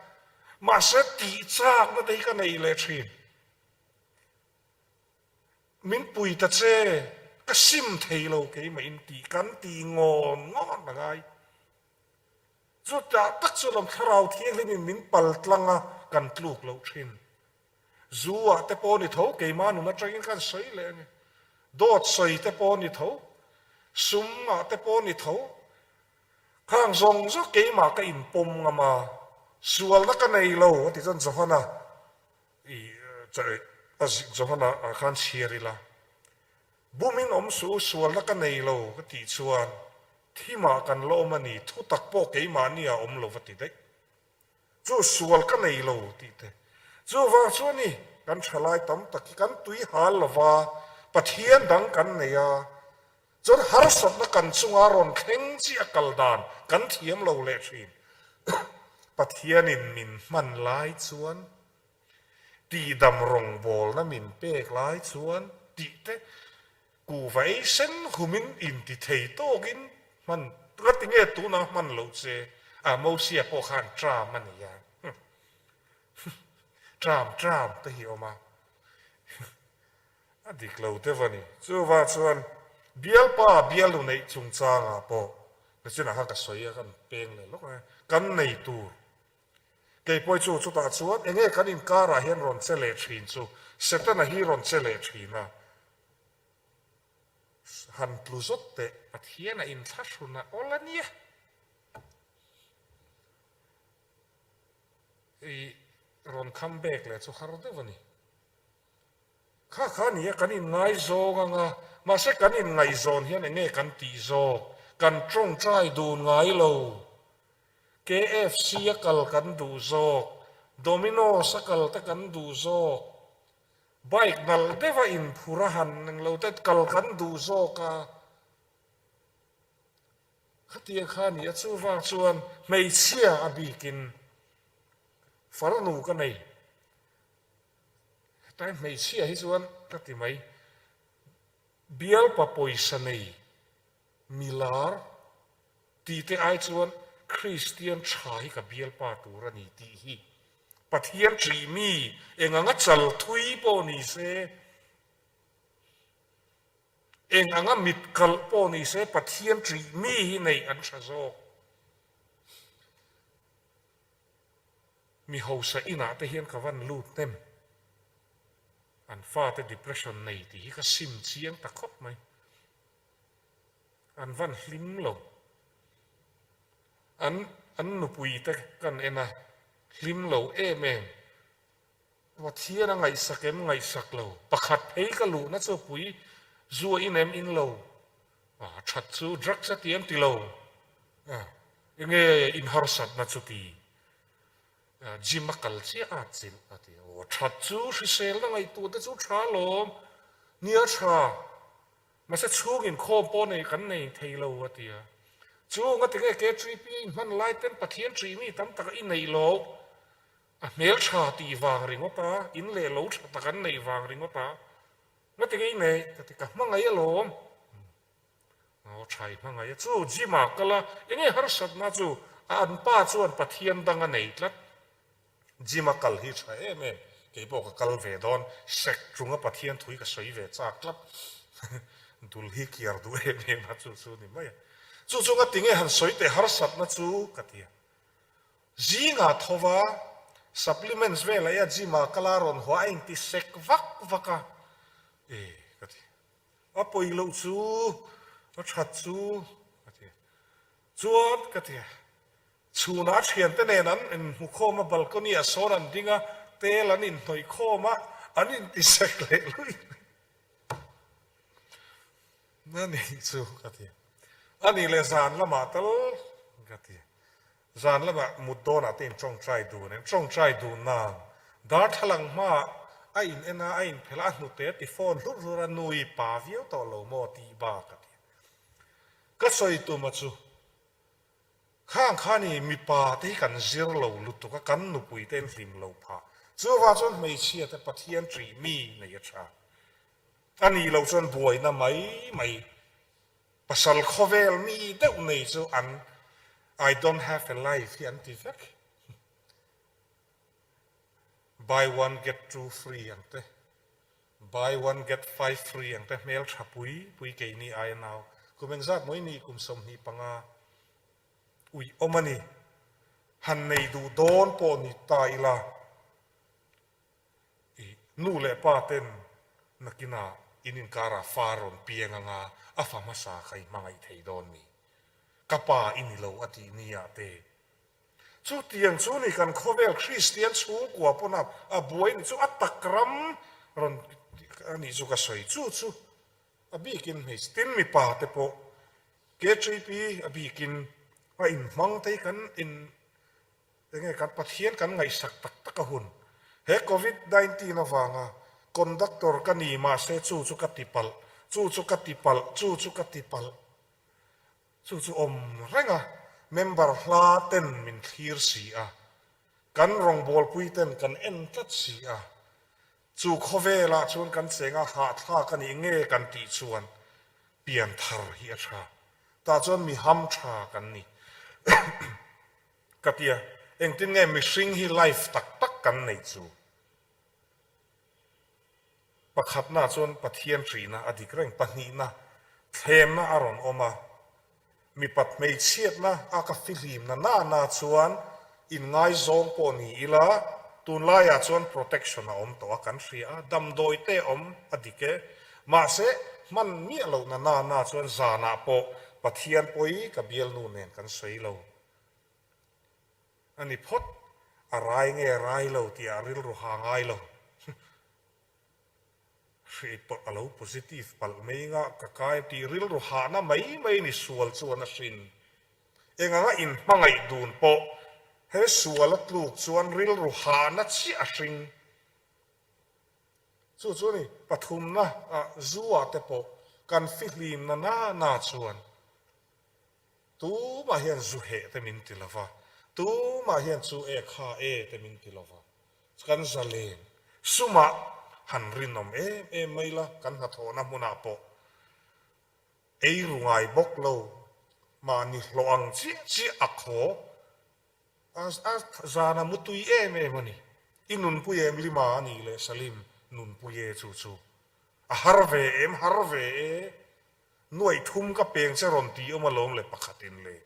mahse tih chakna te hi ka nei leh thin. Min pui ta che, ka sim thei lo keimah in tih kan ti ngawn ngawn a ngai. Chutah tak chu lam thlarau thianghlim in min pal tlang a, kan tluk loh thin. Zu ah te pawh ni tho, keimah nun atangin kan sawi leh ange. Dawt sawi te pawh ni tho, sum ah te pawh ni tho. Khang zawng zawng keimah ka inpawm ngam a, sualna ka nei lo a ti chuan Johana I a Johana ah khan chhiar ila, Bumin awm suh u, sualna ka nei lo ka tih chuan thimah kan la awm a ni, thu tak pawh keimahni ah awm lo va ti daih. Chu sual ka nei lo tih te. Chuvang chuan i kan thalai tam tak hi kan tui hal lova Pathian dang kan nei a, chuan harsatna kan chunga rawn thleng chi a kal dan kan thiam lo leh thin. Pathianin min hman lai chuan Tihdam rawngbawlna min pek lai chuan tih te kuhva ei sen humin inti thei tawkin hman ka ti nge tunah hman loh che a Mosia pawh khan tram a nei a tram tram te hi a awm a a dik lo deuh a ni. Chuvang chuan bialpa bialnu neih chungchangah pawh nachinah khan ka sawi a kan peng leh lawk ang e kan nei tur Kei pawh chu chutah chuan eng nge kan inkarah hian rawn che leh thin chu Setana hi rawn che leh thin a, han tlu zawt teh. Pathian a inthlahrun a awl a nia. I rawn come back leh chu har deuh a ni. Kha kha nia kan inngaizawng ang a, mahse kan inngaihzawn hian eng nge kan tih zawk? Kan tawngtai dun ngai lo. KFC a kal kan duh zawk, Domino's a kal te kan duh zawk, bike nalh deuh a inphur a han englo te kal kan duh zawk a, khatiang kha a ni a, chuvang chuan hmeichhia a bikin farnu ka nei, hetlai hmeichhia hi chuan ka ti mai, bialpa pawisa nei milar Tih te ai chuan Kristian tha hi ka bialpa tur a ni tih hi Pathian ṭih mi eng anga chal thui pawh ni se, eng anga mit kalh pawh ni se Pathian ṭih mi hi neih an ṭha zawk. Mi hausa inah te hian ka van lut hnem. An fate depression nei tih hi ka sim chiang ta khawp mai. An van hlim lo. An an nupui te kan en a, hlim lo em em. Pathian a ngaihsak em ngaihsak lo. Pakhat phei ka luhna chu pui zu a in em in lo. A that chu drugs a ti em ti lo. Enge in harsatna chu ti. Gym a kal chiah a chilh a ti. Aw that chu hriselna ngaihtuah te chu tha lawm. Nia tha. Mahse chhung inkhawm pawh nei kan nei thei lo a ti a. Chu ngatinge KTP a inhman lai ten Pathian ṭih mi tam tak a inneih loh, a hmel ṭha tih vang ringawt a, in leh lo ṭha tak an neih vang ringawt a, ngatinge i neih ka ti, ka hmangaih alawm. Aw ṭha i hmangaih a, chu gym ah kal a, enge harsatna chu a an pa chuan Pathian dang a nei tlat. Gym a kal hi tha em em, kei pawh ka kal ve dawn, sek chunga Pathian thui ka sawi ve chak tlat, dul hi kiar duh em em a chu chu ni mai a, chu chu nga tinge han sawi teh harsatna chu ka ti a, zingah tho va supplements vel aia gym ah kal a rawn haw a inti sek vak vak a, e ka ti, a pawi loh chu a that chu ka ti a, chuan ka ti a. Chhunah a thiante nen an inhmukhawm a, balcony ah sawn an ding a, tel an inhnawih khawm a, an intisek leh luih luih a nih chu ka ti. A nih leh zan lamah tal ka ti. Zan lamah mut dawnah te in tawngtai dun, in tawngtai dun nang. Darthlalang hmaah a in en a, a inphelh a, a hnute a ti phone hlur hlur a, Nui pa viau tawh lo maw tih bak a ti. Ka sawi tuma chu khang kha ni mipa te hi kan zir lo lutuk a, kan nupui te an hlim lo phah. Chuvang chuan hmeichhia te Pathian ṭih mi nei a ṭha. A nih loh chuan buaina mai mai Pasal khawvel mi deuh nei chu an I don't have a life hi an ti vek. Buy one get two free ang te, buy one get five free ang te hmel tha pui pui keini aia nau kum engzat maw i nih kum 25 uih awm a ni. Han nei duh dawn pawh ni ta ila. I nu leh pa ten nakinah in inkarah fa rawn piang anga a fa hmasa kha i hmangaih thei dawn mi? Ka pa i ni lo a tih ni ah te. Chutiang chu ni kan khawvel Kristian chhungkua pawn a buai ni chu a tak ram rawn a nih chu ka sawi. Chu chu a bikin hmeichhe tin mipa te pawh KTP a bikin a inhmang te hi kan in Enge kan Pathian kan ngaihsak tak tak a hun? He Covid 19 avanga conductor ka ni mahse chu chu ka ti palh, chu chu ka ti palh, chu chu ka ti palh. Chu chu awm reng a, member hla ten min thlir si a, kan rawngbawlpui ten kan en tlat si a, chu khawvelah chuan kan cheng a hahthlak a nih nge kan tih chuan pian thar hi a tha. Tah chuan mi ham tha kan ni. Ka ti a, engtin nge mihring hi life tak tak kan neih chu? Pakhatna chuan Pathian hrihna a dik reng, pahnihna thlemna a rawn awm a, mipat hmeichhiatna a ka fihlimna na na chuan inngaizawng pawh ni ila, tunlaiah chuan protection a awm tawh a, kan hria a, damdawi te awm a dik e, mahse hman miah lohna na na chuan zanah pawh Pathian pawi ka bialnu nen kan sawi lo. A ni phawt, a rai nge rai lo tih ah rilru ha ngai lo. Hri pawh a lo positive palh mai nga ka kai tih rilru hahna mai mai ni sual chuan a hrin. Eng anga inhmangaih dun pawh he sual a tluk chuan rilru hahna chiah a hring. Chu chu ni pathumna ah zu ah te pawh kan fihlimna na na chuan Tumah hian zu heh te min ti lova, tumah hian chu e kha e te min ti lova, kan zalen sumah han rinawm em em mai la, kan hnathawhna hmunah pawh ei ru ngai bawk lo, mahni hlawh ang chiah chiah a khaw a zana mutui em em a ni. I nunpui em lima a nih leh Salim nunpui e chu chu a har ve em har ve e. Nuaih thum ka peng che rawn ti awm alawm le pakhatin le.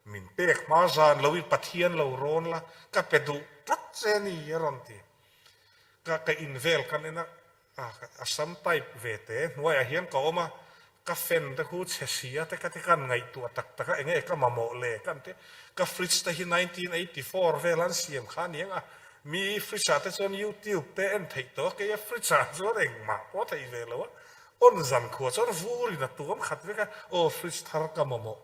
Min pek hma zan lo i Pathian lo rawn la, ka pe duh tlat che a ni a rawn ti. Ka ka in vel kan en a, a sam type ve te hnuaiah hian ka awm a, ka fan te khu chhe sia te ka ti kan ngaihtuah tak tak a, enge ka mamawh le kan ti. Ka fridge te hi 1984 vel an siam kha a ni ang a, mi fridge ah te chuan youtube te en theih tawh a, keia fridge ah chuan engmah pawh a theih ve lo a. Awn zan khua chuan vur in a tuam khat vek a, aw fridge thar ka mamawh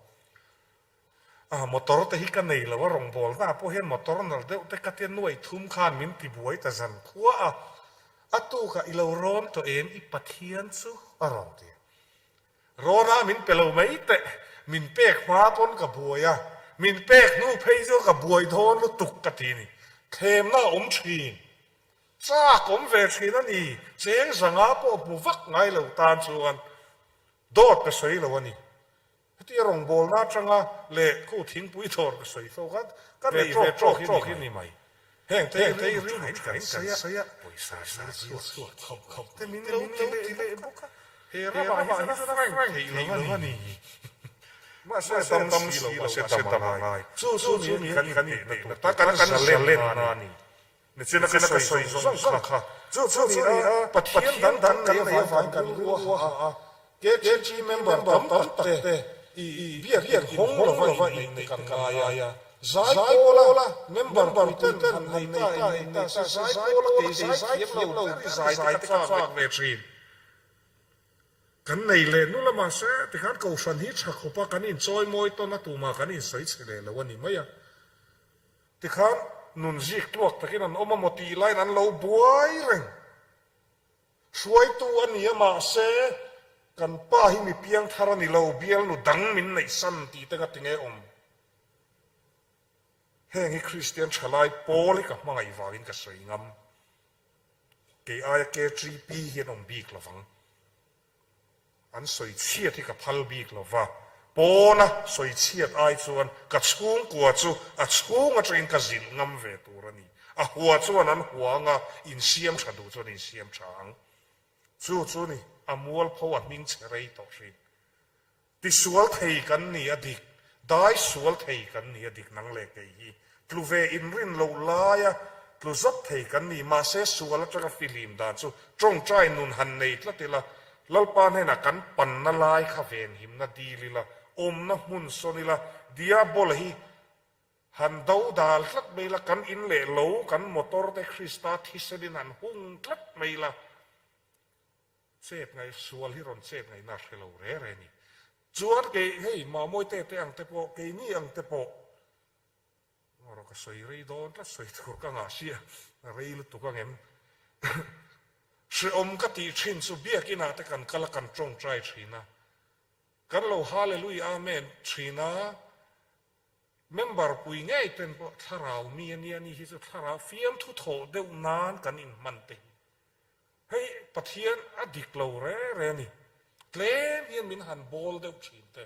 a, motor te hi ka nei lo a, rawngbawlna ah pawh hian motor nalh deuh te ka tia nuaih thum khan min ti buai ta zan khua a, a tukah i lo rawn tawh em i Pathian chu a rawn ti. Rawn a min pe lo mai teh, min pek hma pawn ka buai a, min pek hnu phei chu ka buai dawn lutuk ka ti a ni, thlemna a awm thin. Chak awm ve thin a ni, cheng zanga pawh hmu vak ngai lo tan chuan dawt ka sawi lo a ni. Hetia rawngbawlna atanga leh khu thingpui dawr ka sawi fo kha ka nei ve tawk tawk hi ni mai. Heng te hi rilru thain kan sawi a, pawisa zir chhuak khawp khawp te min lo ti leh bawk a, he ramah hi chuan a frank theih lo a ni. Mahse dam si lo, mahse dam a ngai. Chu chu ni kan inpeihna tur tak kan zalenna a ni. Nichina ka sawi zawng zawng kha chu chu ni a, Pathian dang dang kan nei avangin kan rilru a ha a, KG member tam tak te i biak in hawng lova inneih te kan ngai a, zai pawla member pui ten han nei ta in nei ta se zai pawla kei zai thiam lo ber i zai te ka chak ve thin. Kan nei leh nu lamah se tikhan Kohhran hi tha khawpa kan inchawi mawi tawn a tumah kan insawi chhe leh lo a ni mai a. Tikhan. nun zik tluak takin an awm a maw tih laiin an lo buai reng. Hruaitu a ni a mahse kan pa hi mi piangthar a ni lo, bialnu dang min neihsan tih te ka ti nge awm. Heng hi Kristian thalai pawl hi ka hmangaih vangin ka sawi ngam. Kei aia KTP hi an awm bik lovang. An sawi chhiat hi ka phal bik lo va, pawna sawi chhiat ai chuan ka chhungkua chu a chhung atangin ka zilh ngam ve tur a ni. A hua chuan an hua anga insiam tha duh chuan insiam tha ang. Chu chu ni, a mualpho a hming chhe rei tawh hrin. Tisual thei kan ni a dik, dai sual thei kan ni a dik nang leh kei hi. Tlu ve inrin loh laia tlu zat thei kan ni, mahse sual atanga fihlim dan chu tawngtai nun han nei tlat ila, Lalpa hnenah kan panna lai kha venhimna dil ila, awmna hmun sawn ila, Diabola hi han do dal tlat mai ila, kan in leh lo, kan motor te Krista thisenin han hung tlat mai ila, Chet ngaih sual hi rawn chet ngaihna a hre lo re re ni. Chuan kei hei Mahmawi te te ang te pawh keini ang te pawh erawh ka sawi rei dawn tlat sawi tur ka ngah sia rei lutuk ang em. Hreawm ka tih thin chu biakinah te kan kal a kan tawngtai thin a, kan lo Hallelui Amen thin a, member pui ngei ten pawh thlarau mi a nia ni hi chu thlarau fiamthu thawh deuh nan kan inhman te hi Hei Pathian a dik lo re re a ni. Tlem hian min han bawl deuh thin te,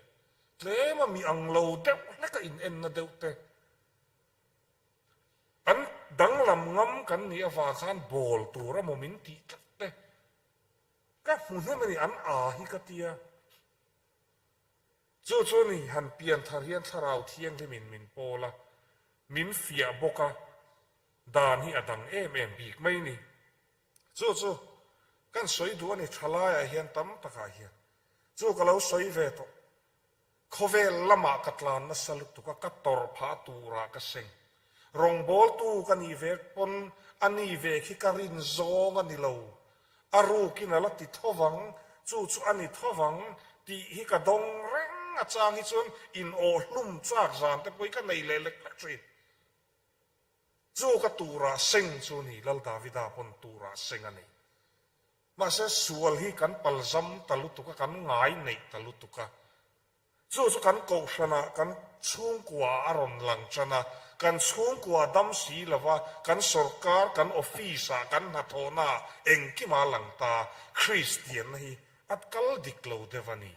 tlem a mi ang lo deuh hlek a inenna deuh te, an danglam ngam kan nih avang khan bawl tur emaw min tih tlat te ka hmu hnem a ni, an a hi ka tia. Chu chu ni han pian thar hian Thlarau Thianghlimin min pawl a, min fiah bawk a, Dan hi a dang em em bik mai ni. Chu chu kan sawi duh a ni thalaiah hian tam takah hian. Chu ka lo sawi ve tawh. Khawvel lamah ka tlan nasa lutuk a, ka tawrh phah turah ka seng. Rawngbawltu ka nih ve pawn a ni ve khi ka rin zawng a ni lo. A rukin a la ti tho vang, chu chu a ni tho vang tih hi ka dawng reng a chang hi chuan in awhhlum chak zan te pawh hi ka nei leh lek lek thin. Chu ka turah seng chu ni, Lal Davida pawn turah seng a nei. Mahse sual hi kan palzam ta lutuk a, kan ngai neih ta lutuk a. Chu chu kan kohhranah kan chhungkuaah a rawn lang tan a, kan chhungkua dam si lova kan sawrkar, kan office-ah, kan hnathawhnaah engkima lang ta Kristianna hi a kal dik lo deuh a ni.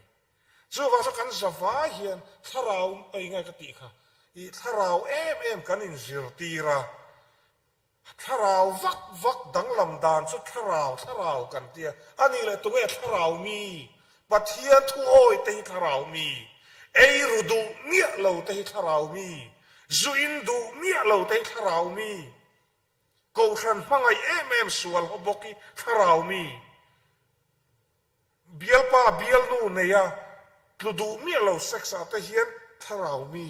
Chuvang chu kan zavai hian thlarau ei nge ka tih kha, ih thlarau em em kan inzirtir a, thlarau vak vak danglam dan chu thlarau thlarau kan ti a, a nih leh tunge thlarau mi, Pathian thu awi te hi thlarau mi, ei ru duh miah lo te hi thlarau mi, zu in duh miah lo te hi thlarau mi, Kohhran hmangaih em em sual haw bawk hi thlarau mi. Bialpa bialnu neia tlu duh miah lo sex ah te hian thlarau mi,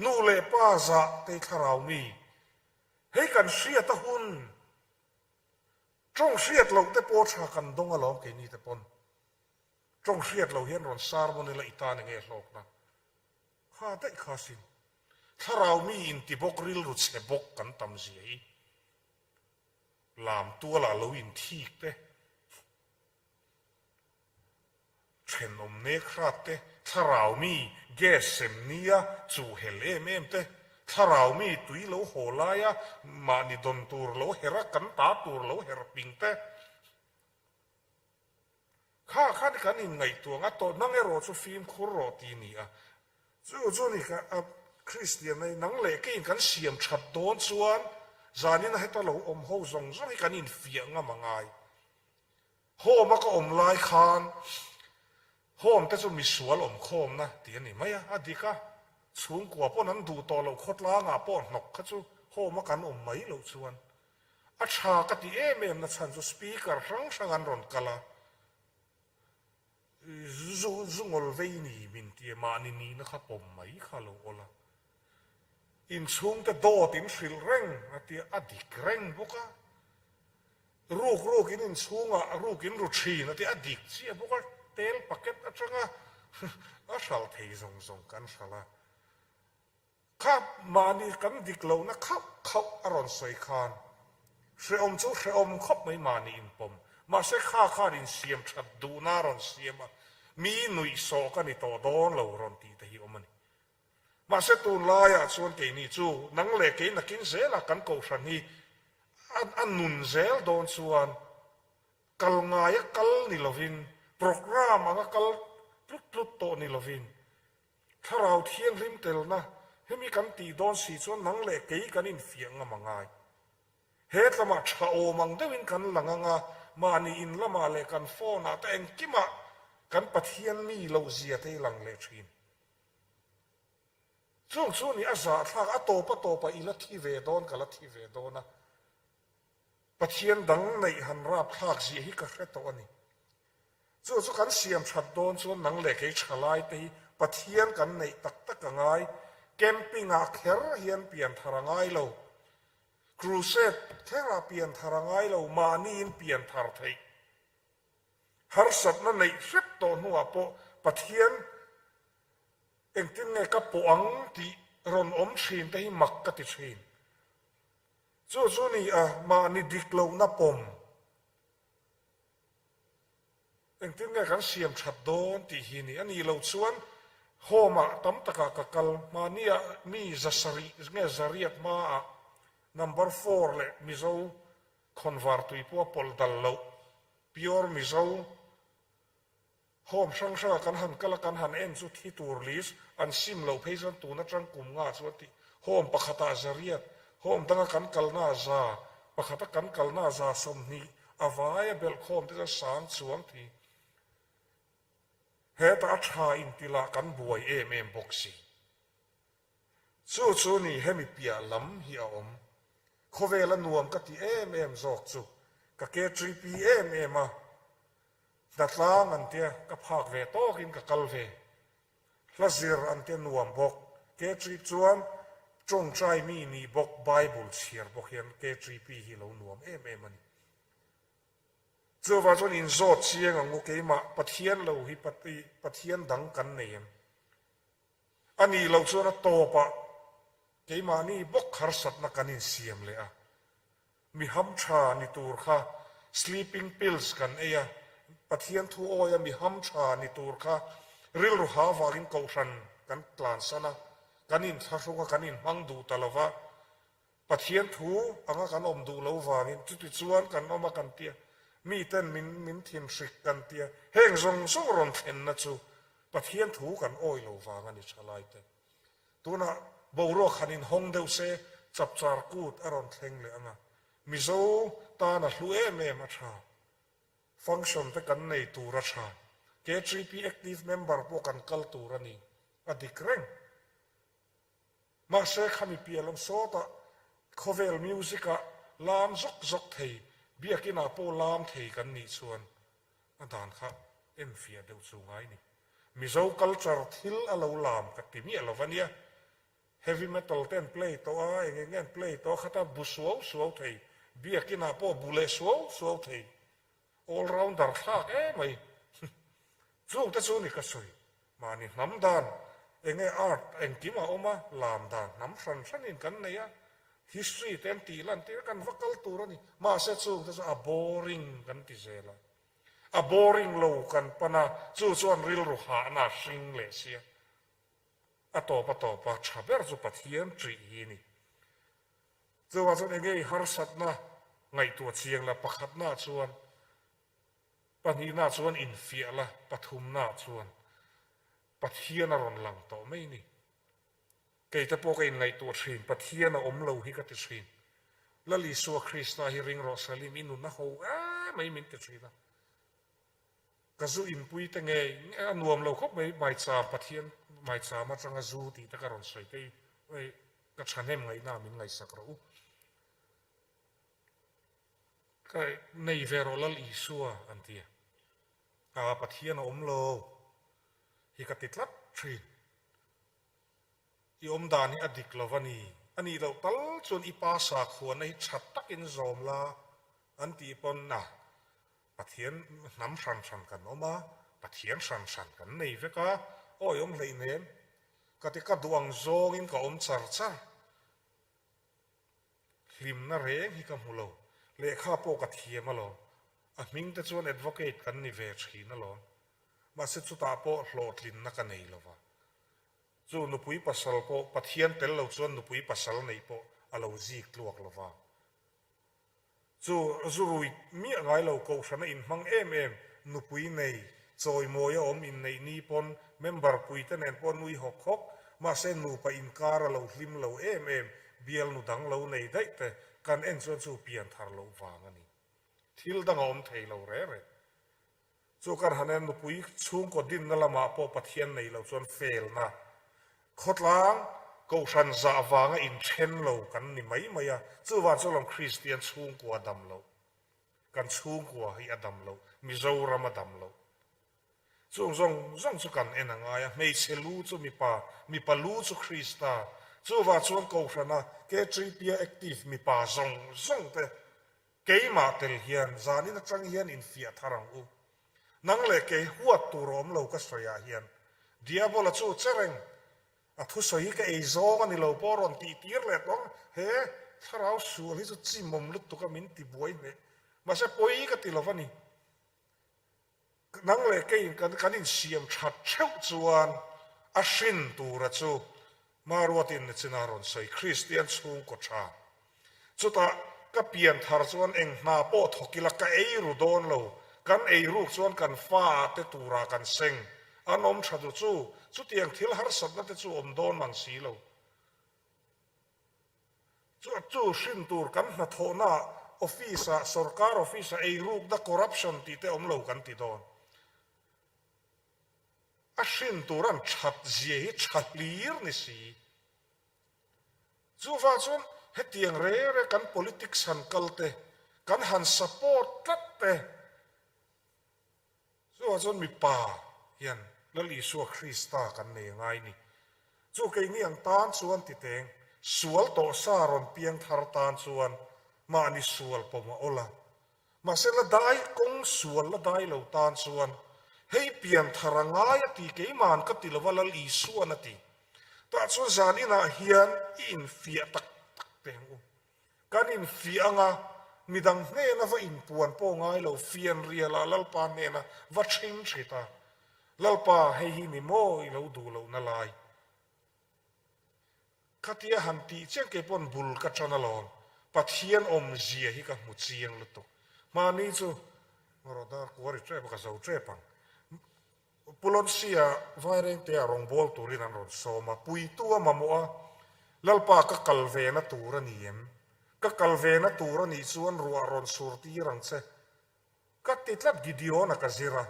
nu leh pa zah te hi thlarau mi. Hei kan hriat a hun, tawng hriat loh te pawh tha kan dawng alawm keini te pawn. Tawng hriat loh hian rawn sermon ila i tan enge hlawkna. Kha daih kha sin. Thlarau mi inti bawk rilru chhe bawk kan tam zia hi. Lam tualah lo inthik te, thenawm nek hrat te, thlarau mi gas sem nia chuhhel em em te, thlarau mi tui lo haw laia mahni dawn tur lo herh a, kan ta tur lo herh ping te. Kha khan kan inngaihtuah ang a, tawh nang erawh chu fimkhur rawh ti ni a. Chu chu ni kha a Kristian a nang leh keiin kan siam that dawn chuan zanin a heta lo awm ho zawng zawng hi kan infiah ngam a ngai. Home a ka awm lai khan home te chu misual awm khawmna tih a ni mai a, a dik a. Chhungkua pawn an duh tawh loh khawtlangah pawh hnawk kha chu home a kan awm mai loh chuan A tha ka ti em em na chhan chu speaker hrang hrang an rawn kal a, zu zu ngawl vei ni min ti a, mahni nihna kha pawm mai kha lo awl a, inchhungte dawt in hrilh reng a tia, a dik reng bawk a, ruk ruk in inchhungah ruk in ru thin a tia, a dik chiah bawk a, tel packet atanga a hralh thei zawng zawng kan hralh a. Kha mahni kan dik lohna khauh khauh. khauh a rawn sawi khan hrehawm chu hrehawm khawp mai mahni inpawm. Mahse kha khan insiam that duhna a rawn siam a, mi nuihsawh ka ni tawh dawn lo rawn tih te hi awm a ni. Mahse tunlaiah chuan keini chu nang leh kei nakin zela kan kohhran hi a nun zel dawn chuan kal ngaia kal ni lovin, programme anga kal tlut tlut tawh ni lovin, Thlarau Thianghlim telna hemi kan tih dawn si chuan nang leh kei kan infiah ngam a ngai. He tlamah tha awm ang deuhin kan lang ang a, mahni in lamah leh kan phone ah te engkimah kan Pathian mi loh zia te hi lang leh thin. Chung chu ni a zahthlak, a tawp a tawpah i la thi ve dawn, ka la thi ve dawn a. Pathian dang neih han rapthlak zia hi ka hre tawh a ni. Chu chu kan siam that dawn chuan nang leh kei thalai te hi Pathian kan neih tak tak a ngai. Camping ah kher hian pian thar a ngai lo. Crusade kherah pian thar a ngai lo, mahniin pian thar theih. Harsatna neih hrep tawh hnuah pawh Pathian engtin nge ka pawh ang tih rawn awm thin te hi mak ka ti thin. Chu chu ni a, mahni dik lohna pawm engtin nge kan siam that dawn tih hi ni. A nih loh chuan home ah tam takah ka kal, mahniah mi zasarih nge zariat hmaah number four leh Mizo Khawnvar tui pawh a pawlh dal loh. Pure Mizo home hrang hrangah kan han kal a, kan han en chu thi tur list an sim loh phei chuan tun atang kum nga chuan tih home pakhatah zariat, home danga kan kalna za, pakhata kan kalna za 20 a vai a belh khawm te chuan sang chuang thi. Hetah a tha intilah kan buai em em bawk si. Chu chu ni hemi piah lam hi a awm. Khawvel a nuam ka ti em em zawk chu ka KTP em em a, hnatlang an tia ka phak ve tawkin ka kal ve. Hla zir an tia nuam bawk. KTP chuan tawngtai mi nih bawk Bible chhiar bawk hian KTP hi lo nuam em em a ni. Chuvang chuan inzawt chiang ang u keimah Pathian lo hi Pathian dang kan nei em? A nih loh chuan a tawpah keimahni bawk harsatna kan insiam leh a, mi hamtha ni tur kha sleeping pills kan ei a, Pathian thu awia mi hamtha ni tur kha rilru ha avangin kohhran kan tlansan a, kan inthlahrung a, kan inhmang duh ta lo va, Pathian thu anga kan awm duh lo vangin chuti chuan kan awm a kan tia, miten min min thinhrik kan tia, heng zawng zawng rawn thlenna chu Pathian thu kan awih lo vang a ni thalai te. Tunah boruak han inhawng deuh se chapchar kut a rawn thleng leh ang a, Mizo tan a hlu em em a tha. Function te kan nei tur a tha. KTP active member pawh kan kal tur a ni, a dik reng. Mahse khami piah lam sawtah khawvel music ah lam zawk zawk thei, biakin ah pawh lam thei kan nih chuan a dan kha enfiah deuh chu ngai ni. Mizo culture thil a lo lam ka ti miah lo va nia. Heavy metal te an play tawh a, eng eng nge an play tawh a, khata bu suau suau thei, biakin ah pawh bu leh suau suau thei. All rounder thlak emai. Chung te chu ni ka sawi. Mahni hnam dan, enge art engkim a awm a, lam dan hnam hran hranin kan nei a, history te an tih lan tir a, kan va kal tur a ni. Mahse chung te chu a boring kan ti zel a, a boring lo kan pan a, chu chuan rilru hahna a hring leh sia. A tawp a tawp a, tha ber chu Pathian ṭih hi a ni. Chuvang chuan enge i harsatna ngaihtuah chiang la, pakhatnaah chuan Pahnihna chuan infiah la, pathumna chuan Pathian a rawn lang tawh mai ni. Keite pawh ka inngaihtuah thin, Pathian a awm lo hi ka ti thin. Lal Isua Krista hi ring rawh Salim, i nun a ho em mai min ti thin a. Ka zu inpui te ngei a nuam lo khawp mai, maicham Pathian maicham atanga zu tih te ka rawn sawi te hi ka thahnem ngaihna min ngaihsak rawh u. Ka nei ve rawh Lal Isua an ti a, aa Pathian a awm lo hi ka ti tlat thin. I awm dan hi a dik lo va ni, a nih loh tal chuan i pa sakhuana hi tha takin zawm la an tih pawn a, Pathian hnam hran hran kan awm a, Pathian hran hran kan nei vek a, awi awm hleihnem ka ti ka duh ang zawngin ka awm char char. Hlimna reng hi ka hmu lo. Lehkha pawh ka thiam alawm. A hming te chuan advocate kan ni ve thin alawm. Mahse chutah pawh hlawhtlinna ka nei lo va. Chu nupui pasal pawh Pathian tel lo chuan nupui pasal neih pawh a lo zik tluak lo va. Chu zurui miah ngai lo kohhrana inhmang em em nupui nei, chawimawi a awm inneih ni pawn member puite nen pawh nui hawk hawk, mahse nupa inkar a lo hlim lo em em, bialnu dang lo nei daih te kan en chuan chu pianthar loh vang a ni. Thil dang a awm thei lo re re. Chu kar han en nupui chhungkaw dinna lamah pawh Pathian nei lo chuan felna, khawtlang, kohhran zah vanga inthen lo kan ni mai mai a, chuvang chu lawm Kristian chhungkua dam loh, kan chhungkua hi a dam loh, Mizoram a dam loh. Chung zawng zawng chu kan en a ngai a, hmeichhe lu chu mipa, mipa lu chu Krista, chuvang chuan kohhrana KTPia active mipa zawng zawng te Keimah tel hian zanin atang hian infiah thar ang u. Nang leh kei huat tur a awm lo ka sawiah hian Diabola chu che reng. A thusawi hi ka ei zawng a ni lo pawh rawn tih tir leh tawng he thlarau sual hi chu chimawm lutuk a min ti buai hneh. Mahse pawi ka ti lo va ni. Nang leh keiin kan kan insiam that theuh chuan a hrin tura chu Maruatin nichin a rawn sawi Kristian chhungkaw tha. Chutah ka pian thar chuan eng hna pawh thawk ila ka ei ru dawn lo, kan ei ruk chuan kan fa ah te turah kan seng an awm tha duh chu, chutiang thil harsatna te chu awm dawn mang si lo. Chu chu hrin tur kan hnathawhna office ah, sorkar office ah eirukna corruption tih te awm lo kan ti dawn. A hrin tur an that zia hi tha hlir ni si. Chuvang chuan hetiang reng reng kan politics han kal te, kan han support tlat te, Chuvang chuan mipa hian Lal Isua Krista kan nei a ngai ni. Chu keini ang tan chuan ti teng, sual tawh sa rawn piang thar tan chuan mahni sual pawm a awl a. Mahse la dai kawng sual la dai lo tan chuan hei pian thar a ngai a ti keiman ka ti lova Lal Isuan a ti. Tah chuan zan inah hian i infiah tak tak teng u. Kan infiah anga midang hnena va inpuan pawh ngai lo, fianrialah Lalpa hnena va ṭhing ṭhit a, Lalpa, hei hi ni maw i lo duh lohna lai? Khatia han tih chiang kei pawn bul ka ṭan alawm, Pathian awmzia hi ka hmu chiang lutuk. Hmani chu rawh dar kuar i ṭep a, ka zo ṭep ang. Pulonsia Vairengtea rawngbâwl turin an rawn sawm a, puitu a mamawh a, Lalpa ka kal vena tur a ni em? Ka kal vena tur a nih chuan ruah rawn sur tir ang che. Ka ti tlat Gideon-a ka zir a.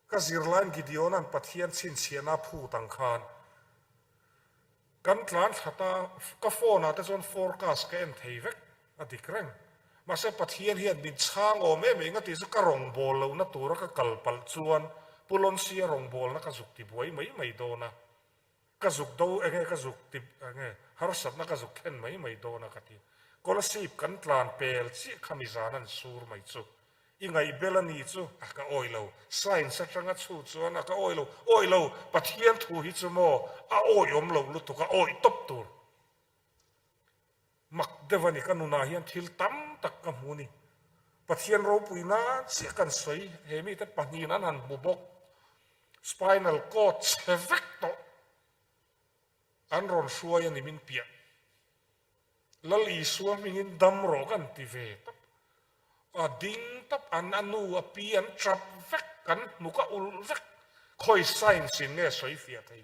Ka zir laiin Gideon-a'n Pathian chhinchhiahna a phut ang khan kan tlan thlat a, ka phone-ah te chuan forecast ka en thei vek. A dik reng. Mahse Pathian hian min chhang awm em eng a tih chu ka rawngbâwl lohna tura ka kal palh chuan Pu Lonsia rawngbâwlna ka zuk ti buai mai mai dawn a, ka zuk do enge ka zuk ti enge harsatna ka zuk thlen mai mai dawn a ka ti. Kolasib kan tlan pel chiah kha mizan an sur mai chu. I ngaihbel a ni chu a ka awih lo. Science atanga chhut chuan a ka awih lo. Awih lo, Pathian thu hi chu maw a awih awm loh lutuk a awih tawp tur. Mak deuh a ni, ka nunah hian thil tam tak ka hmu ni. Pathian ropui nan chiah kan sawi, he mite pahnihin an han hmu bawk. Spinal cord chhe vek tawh an rawn hruai a ni min piah. Lal Isua hmingin dam rawh kan ti ve tawp. A ding tawp, an a nu a pi an tap vek, kan hnuk a ulh vek. Khawi science in nge sawi fiah thei?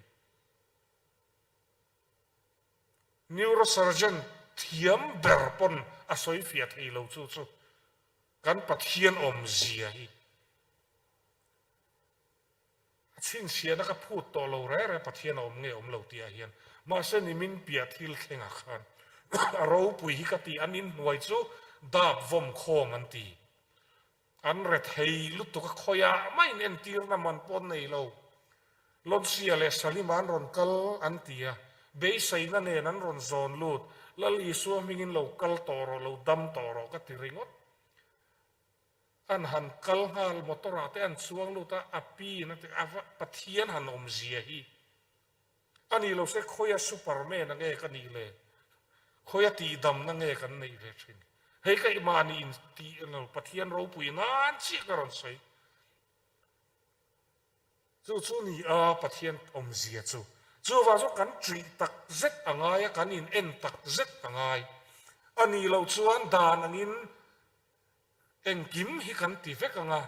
Neurosurgeon thiam ber pawn a sawi fiah thei lo chu chu kan Pathian awmzia hi a chhinchhiahna ka phut tawh lo reng reng Pathian a awm nge awm lo tih ah hian mahse nimin piah thil thlengah khan a ropui hi ka ti an inhnuai chu dap vawm khawm an ti. An rethei lutuk a khawiah mah in entirna man pawh an nei lo. Lonsia leh Salima an rawn kal an ti a, beiseina nen an rawn zawn lut. Lal Isua hmingin lo kal tawh rawh, lo dam tawh rawh ka ti ringawt. An han kal nghal motor ah te an chuang lut a, a pi in a ti a, Pathian han awmzia hi. A nih lo se khawia superman a nge ka nih le? Khawia tihdamna nge kan neih ve thin? Hei ka mahni in tih lo Pathian ropui nan chiah ka rawn sawi. Chu chu ni a Pathian awmzia chu. Chuvang chu kan ṭih tak zet a ngai a, kan in en tak zet a ngai. A nih loh chuan dan angin engkim hi kan ti vek ang a,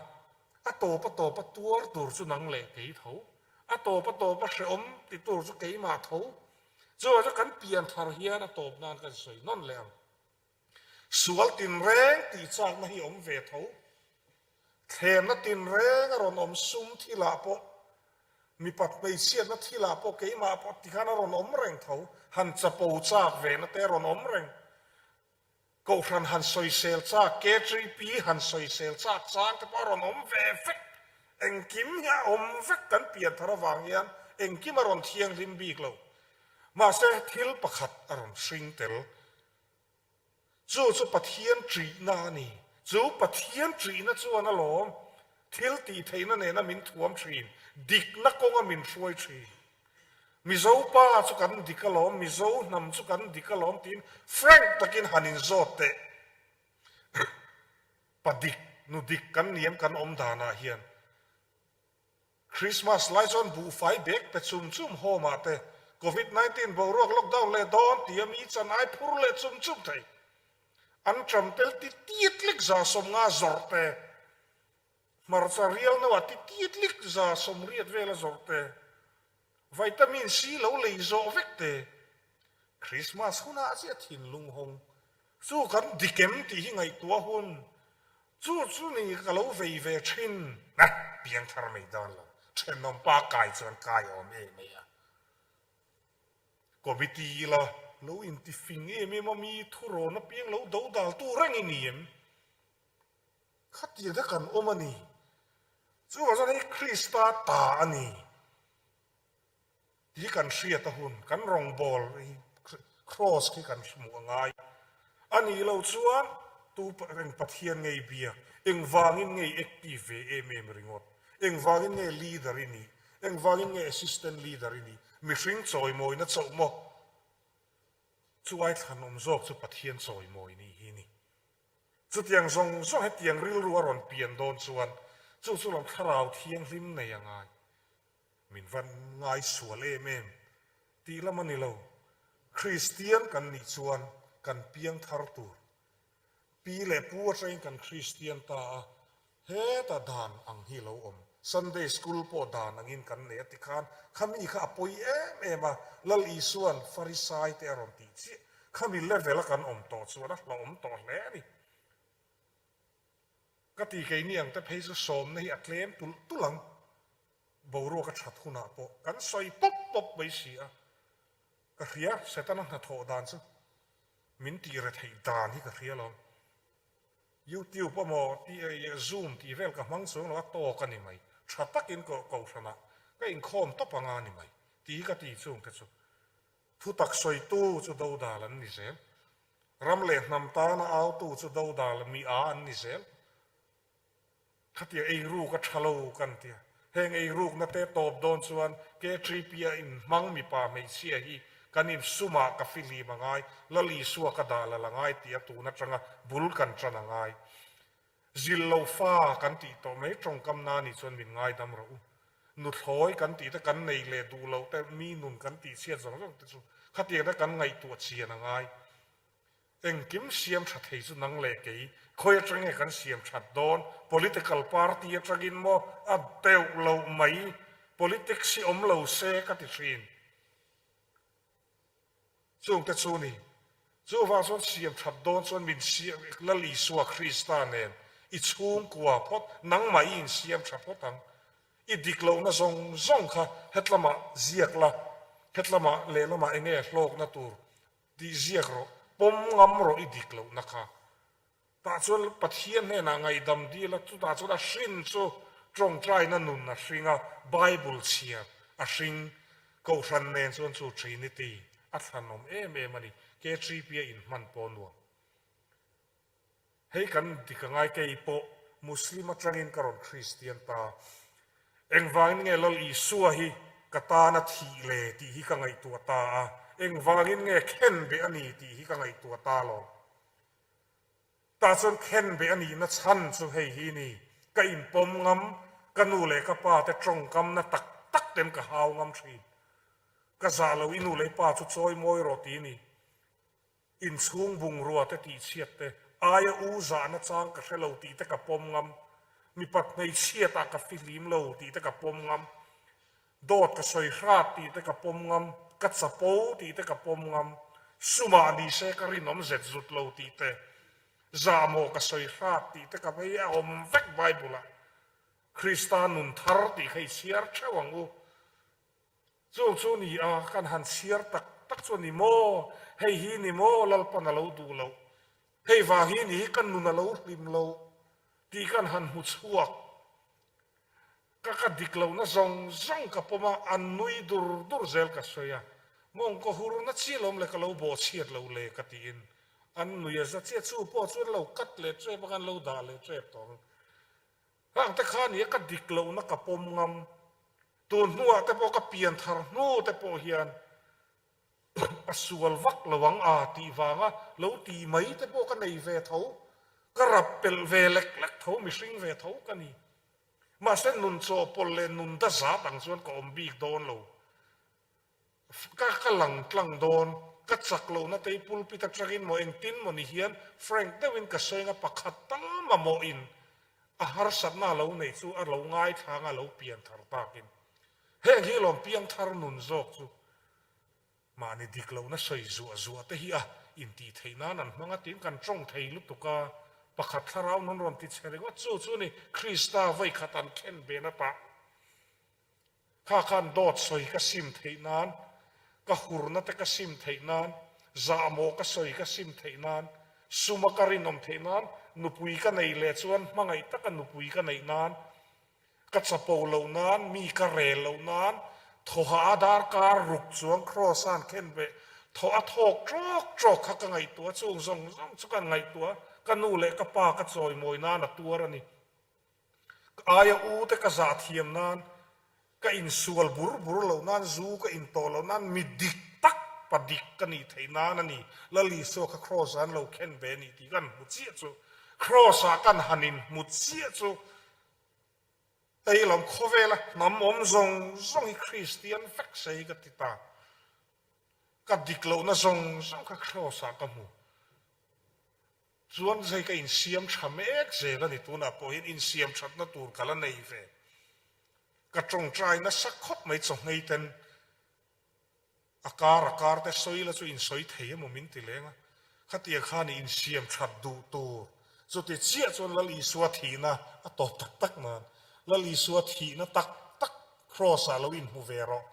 a tawp a tawp a tuar tur chu nang leh kei tho, a tawp a tawp a hrehawm ti tur chu keimah tho. Chuvang chu kan pian thar hian a tawp nan kan sawi nawn leh ang. Sual tinreng tih chakna hi awm ve tho. Thlemna tinreng a rawn awm sum thilah pawh, mipat hmeichhiatna thilah pawh keimah pawh tikhan a rawn awm reng tho. Han chapo chak vehna te a rawn awm reng. Kohhran han sawisel chak, KTP han sawisel chak chang te pawh a rawn awm ve vek. Engkim hi a awm vek kan pian thar avang hian engkim a rawn thianghlim bik lo. Mahse thil pakhat a rawn hring tel. Chu chu Pathian ṭihna a ni. Chu Pathian ṭihna chuan alawm thil tih theihna nena min thuam ṭhin, dikna kawnga min hruai ṭhin. Mizo pa chu kan dik alawm, Mizo hnam chu kan dik alawm tiin frank takin han inzawt teh. Pa dik, nu dik kan ni em kan awm danah hian. Christmas lai chuan buhfai bag pe chum chum home ah te Covid 19 boruak lockdown leh dawn tia mi chan ai phur leh chum chum thei. An ṭam tel ti tiat lek 150 zawrh te, hmarcha rial no ah ti tiat lek 180 vela zawrh te, vitamin C lo lei zawh vek te, Christmas hunah chiah thinlung hawng chu kan dik em tih hi ngaihtuah hun Chu chu ni ka lo vei ve thin. A piang thar mai dawn lo. Thenawm pa kai chuan kai awm em mai a. Committee ila lo inti fing em em a mi thurawn apiang lo do dal tu reng i ni em? Khatiang kha kan awm a ni. Chuvang chuan hei Krista ta a ni. Hi kan hriat a hun, kan rawngbawl hi Kraws khi kan hmuh a ngai. A nih loh chuan tu eng Pathian ngei biak, engvangin ngei active ve em em ringawt, engvangin nge leader i nih, engvangin nge assistant leader i nih, mihring chawimawina chauh maw? Chu ai thlanawm zawk chu Pathian chawimawi nih hi ni. Chutiang zawng zawng hetiang rilru a rawn pian dawn chuan chu chu lam thlarau thianghlim nei a ngai. Min van ngai sual em em tih lam a ni lo. Kristian kan nih chuan kan piang thar tur. Pi leh pu atangin kan Kristian ta a, heta dan ang hi lo awm. Sunday school pawh dan angin kan nei a ti khan khami kha a pawi em em a, Lal Isua'n Farisai te a rawn tih chiah. Khami level a kan awm tawh chuan a hlauhawm tawh hle a ni. Ka ti keini ang te phei chu sawmna hi a tlem tulh tulh ang. Boruak a that hunah pawh kan sawi pawp pawp mai si a. Ka hria, Setana hnathawh dan chu min tih re theih dan hi ka hria lo. YouTube emaw Zoom tih vel ka hmang chuang lo a, tawk a ni mai. Tha takin kohhranah ka inkhawm tawp anga a ni mai tih hi ka ti chung te chu. Thutak sawitu chu dodal an ni zel. Ram leh hnam tana autu chu dodal mi a an ni zel. Khatia eiruk a tha lo kan tia. Heng eirukna te tawp dawn chuan KTP a inhmang mipa hmeichhia hi kan insumah ka fihlim a ngai, Lal Isua ka dah lal a ngai tia tun atanga bul kan tan a ngai. Zil lo fa kan tih tawh mai tawngkam na nih chuan min ngaidam rawh u. Nuthlawi kan tih te kan nei leh duh loh te mi nun kan tih chhiat zawng zawng te chu khatiang te kan ngaihtuah chian a ngai. Engkim siam tha thei chu nang leh kei khawi atang nge kan siam that dawn? Political party atangin maw a deuh loh mai politics hi awm lo se ka ti thin. Chungte chu ni. Chuvang chuan siam that dawn chuan min siam Lal Isua Krista nen i chhungkua phawt, nangmah i insiam tha phawt ang. I dik lohna zawng zawng kha hetlamah ziak la, hetlamah lehlamah enge hlawkna tur tih ziak rawh, pawm ngam rawh i dik lohna kha. Tah chuan Pathian hnenah ngaihdam dil a, chutah chuan a hrin chu tawngtaina nun a hring a, Bible chhiar a hring. Kohhran nen chuan chu Trinity a thlanawm em em a ni. KTP a inhman pawh nuam. Hei kan dik a ngai kei pawh Muslim atangin ka rawn Kristian ta. Engvangin nge Lal Isua hi ka tana thih le tih hi ka ngaihtuah ta a. Engvangin nge khenbeh a ni tih hi ka ngaihtuah ta lo. Tah chuan khenbeh a nihna chhan chu hei hi ni, ka inpawm ngam, ka nu leh ka pa te tawngkamna tak tak ten ka hau ngam thin. Ka zah lo i nu leh i pa chu chawi mawi rawh ti ni. Inchhung bungrua te tihchhiat te, aia u zahna chang ka hre lo tih te ka pawm ngam. Mipat hmeichhiat ah ka fihlim lo tih te ka pawm ngam. Dawt ka sawi hrat tih te ka pawm ngam, ka chapo tih te ka pawm ngam, sumah ni se ka rinawm zet zut lo tih te, zahmawh ka sawi hrat tih te ka hei a awm vek Bible ah. Krista nun thar tih kha i chhiar theuh ang u. Chung chu ni a, kan han chhiar tak tak chu a ni maw? Hei hi ni maw Lalpan a lo duh loh? Hei vang hi ni hi ka nun a lo hlim loh tih kan han hmu chhuak. Ka ka dik lohna zawng zawng ka pawm a, an nui dur dur zel ka sawi a, mawngkaw hurna chi lawm le ka lo bawh chhiat lo le ka tiin an nui a za chiah, chu pawh chu an lo cut leh tep a, an lo dah leh tep tawh ang. Hang te kha nia ka dik lohna ka pawm ngam, tun hnuah te pawh ka pian thar hnu te pawh hian a sual vak lo ang a tih vanga lo ti mai te pawh ka nei ve tho, ka rap pelh ve lek lek tho, mihring ve tho ka ni. Mahse nun chawhpawlh leh nun da zat ang chuan ka awm bik dawn lo. Ka ka lang tlang dawn, ka chak lohna te hi pulpit atangin maw engtin maw ni hian frank deuhin ka sawi anga pakhat tal mamawhin a harsatna a lo neih chu a lo ngaithla anga a lo pian thar takin. Heng hi lawm piangthar nun zawk chu Mahni dik lohna sawi zuah zuah te hi a intih theih nan an hmang a tiin kan tawng thei lutuk a, pakhat thlarau nun rawn ti che ringawt chu chu ni Krista vawikhat an khen ben a tah. Kha khan dawt sawi ka sim theih nan, ka hurna te ka sim theih nan, zahmawh ka sawi ka sim theih nan, suma ka rinawm theih nan, nupui ka neih leh chuan hmangaih taka nupui ka neih nan, Ka chapo loh nan, mi ka rel loh nan, thawha a darkar ruk chuang Kraws a an khen ve. Thaw a thawk trawk trawk kha ka ngaihtuah a, chung zawng zawng chu ka ngaihtuah a, ka nu leh ka pa ka chawimawi nan a tuar a ni. Ka aia u te ka zah thiam nan, ka insual bur bur loh nan, zu ka intawh loh nan, mi dik tak pa dik ka nih theih nan a ni. Lal Isua kha Kraws ah an lo khen ve a ni tih kan hmu chiah chu, Kraws ah kan han inhmu chiah chu Hei lam khawvela hnam awm zawng zawng hi Kristian vek se hi ka ti ta. Ka dik lohna zawng zawng kha Kraws ah ka hmu. Chuan hei ka insiam tha mek zel a ni tunah pawh hian insiam thatna tur ka la nei ve. Ka tawngtai nasa khawp mai chawhngei ten A kar a kar te sawi la chu insawi thei emaw min ti leng a, khatiang khan i insiam that duh tur. Chuti chiah chuan Lal Isua thihna a tawp tak tak nan, Lal Isua thihna tak tak Kraws ah lo inhmu ve rawh.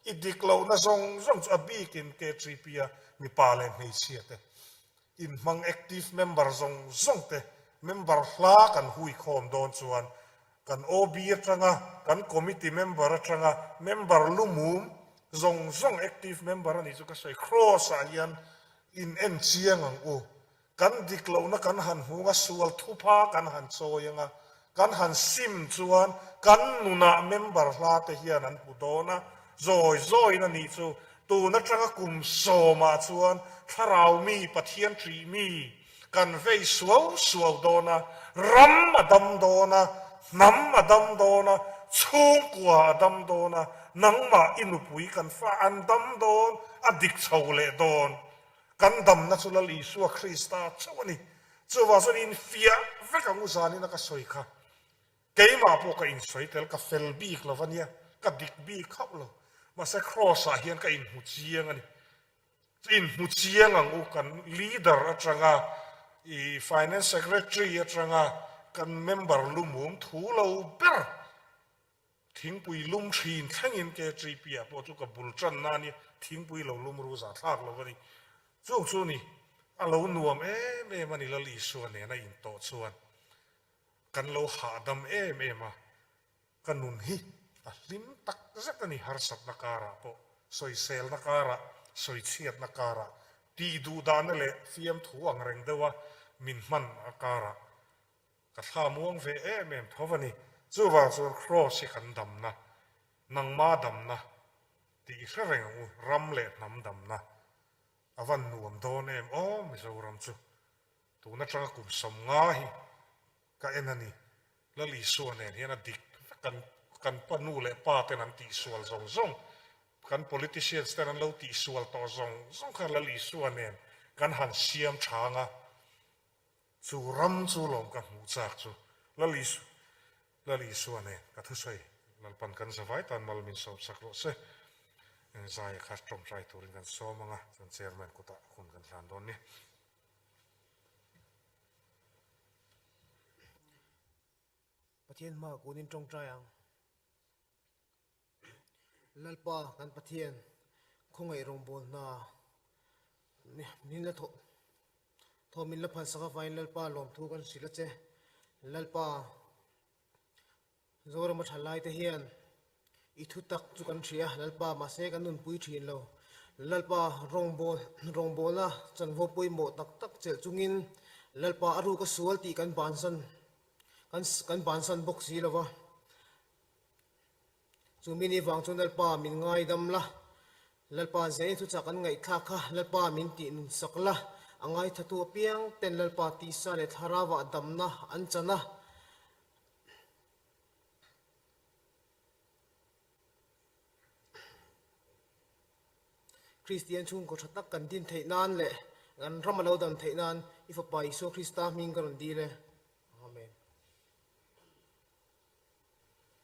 I dik lohna zawng zawng chu a bikin KTP a mipa leh hmeichhia te, inhmang active member zawng zawng te member hla kan hui khawm dawn chuan Kan OB atanga, kan committee member atanga member lumum zawng zawng active member a nih chu ka sawi. Cross ah hian in en chiang ang u. Kan dik lohna kan han hmung a, sual thupha kan han chawi ang a, kan han sim chuan kan nunah member hla te hian an hmu dawn a, zawi zawiin a nih chu. Tun atanga kum sawmah chuan thlarau mi, Pathian ṭih mi, Kan vei suau suau dawn a, ram a dam dawn a, hnam a dam dawn a, chhungkua a dam dawn a, nangmah i nupui kan fa an dam dawn, a dik chho leh dawn. Kan damna chu Lal Isua Krista chauh a ni. Chuvang chuan infiah vek ang u zanin a ka sawi kha. Keimah pawh ka insawi tel, ka fel bik lo va nia, ka dik bik hauh lo. Mahse Kraws ah hian ka inhmu chiang a ni. Inhmu chiang ang u, kan leader atanga i finance secretary atanga kan member lumum thu lo ber thingpui lum thin thlengin KTP ah pawh chu ka bul tan na ania, thingpui lo lum ru zah thlak lo a ni. Chung chu ni, a lo nuam em em a ni Lal Isua nena intawh chuan kan lo hahdam em em a. Ka nun hi a hlim tak zet a ni, harsatna karah pawh, sawiselna karah, sawichhiatna karah, tih duhdahna leh fiamthu ang reng deuha min hman a karah ka thla muang ve em em tho a ni. Chuvang chuan Kraws hi kan damna, nangma damna tih i hre reng ang u, ram leh hnam damna. A van nuam dawn em aw Mizoram chu. Tun atanga kum 50 hi ka en a ni. Lal Isua nen hian a dik vek kan kan pa nu leh pa ten an tihsual zawng zawng, kan politicians ten an lo tihsual tawh zawng zawng kha Lal Isua nen kan han siam chhang a. Chu ram chu lawm ka hmuh chak chu Lal Isu Lal Isua nen ka thusawi Lalpan kan zavai tan mal min sawm sak rawh se. Zaia kha tawngtai turin kan sawm ang a, chuan chairman kutah hun kan hlan dawn ni. Pathian hmaah kunin tawngtai ang. Lalpa kan Pathian khawngaih rawngbâwl hna min la thawh thawh min la phalsak avangin Lalpa lawmthu kan hrilh a che. Lalpa Zorama thalaite hian i thu tak chu kan hria Lalpa mahse kan nunpui thin lo. Lalpa rawngbâwl rawngbâwlna chanvo pawimawh tak tak chelh chungin Lalpa a ruk a sual tih kan bansan kan kan bansan bawk si lo va. Chu mi ni vang chuan Lalpa min ngaidam la, Lalpa zai thuchah kan ngaihthlak kha Lalpa min tih nun sak la, a ngaithatu apiang ten Lalpa tisa leh thlarauah damna an chan a. Kristian chhungkaw tha tak kan din theih nan leh kan ram a lo dam theih nan i Fapa Isua Krista hming ka rawn dil e.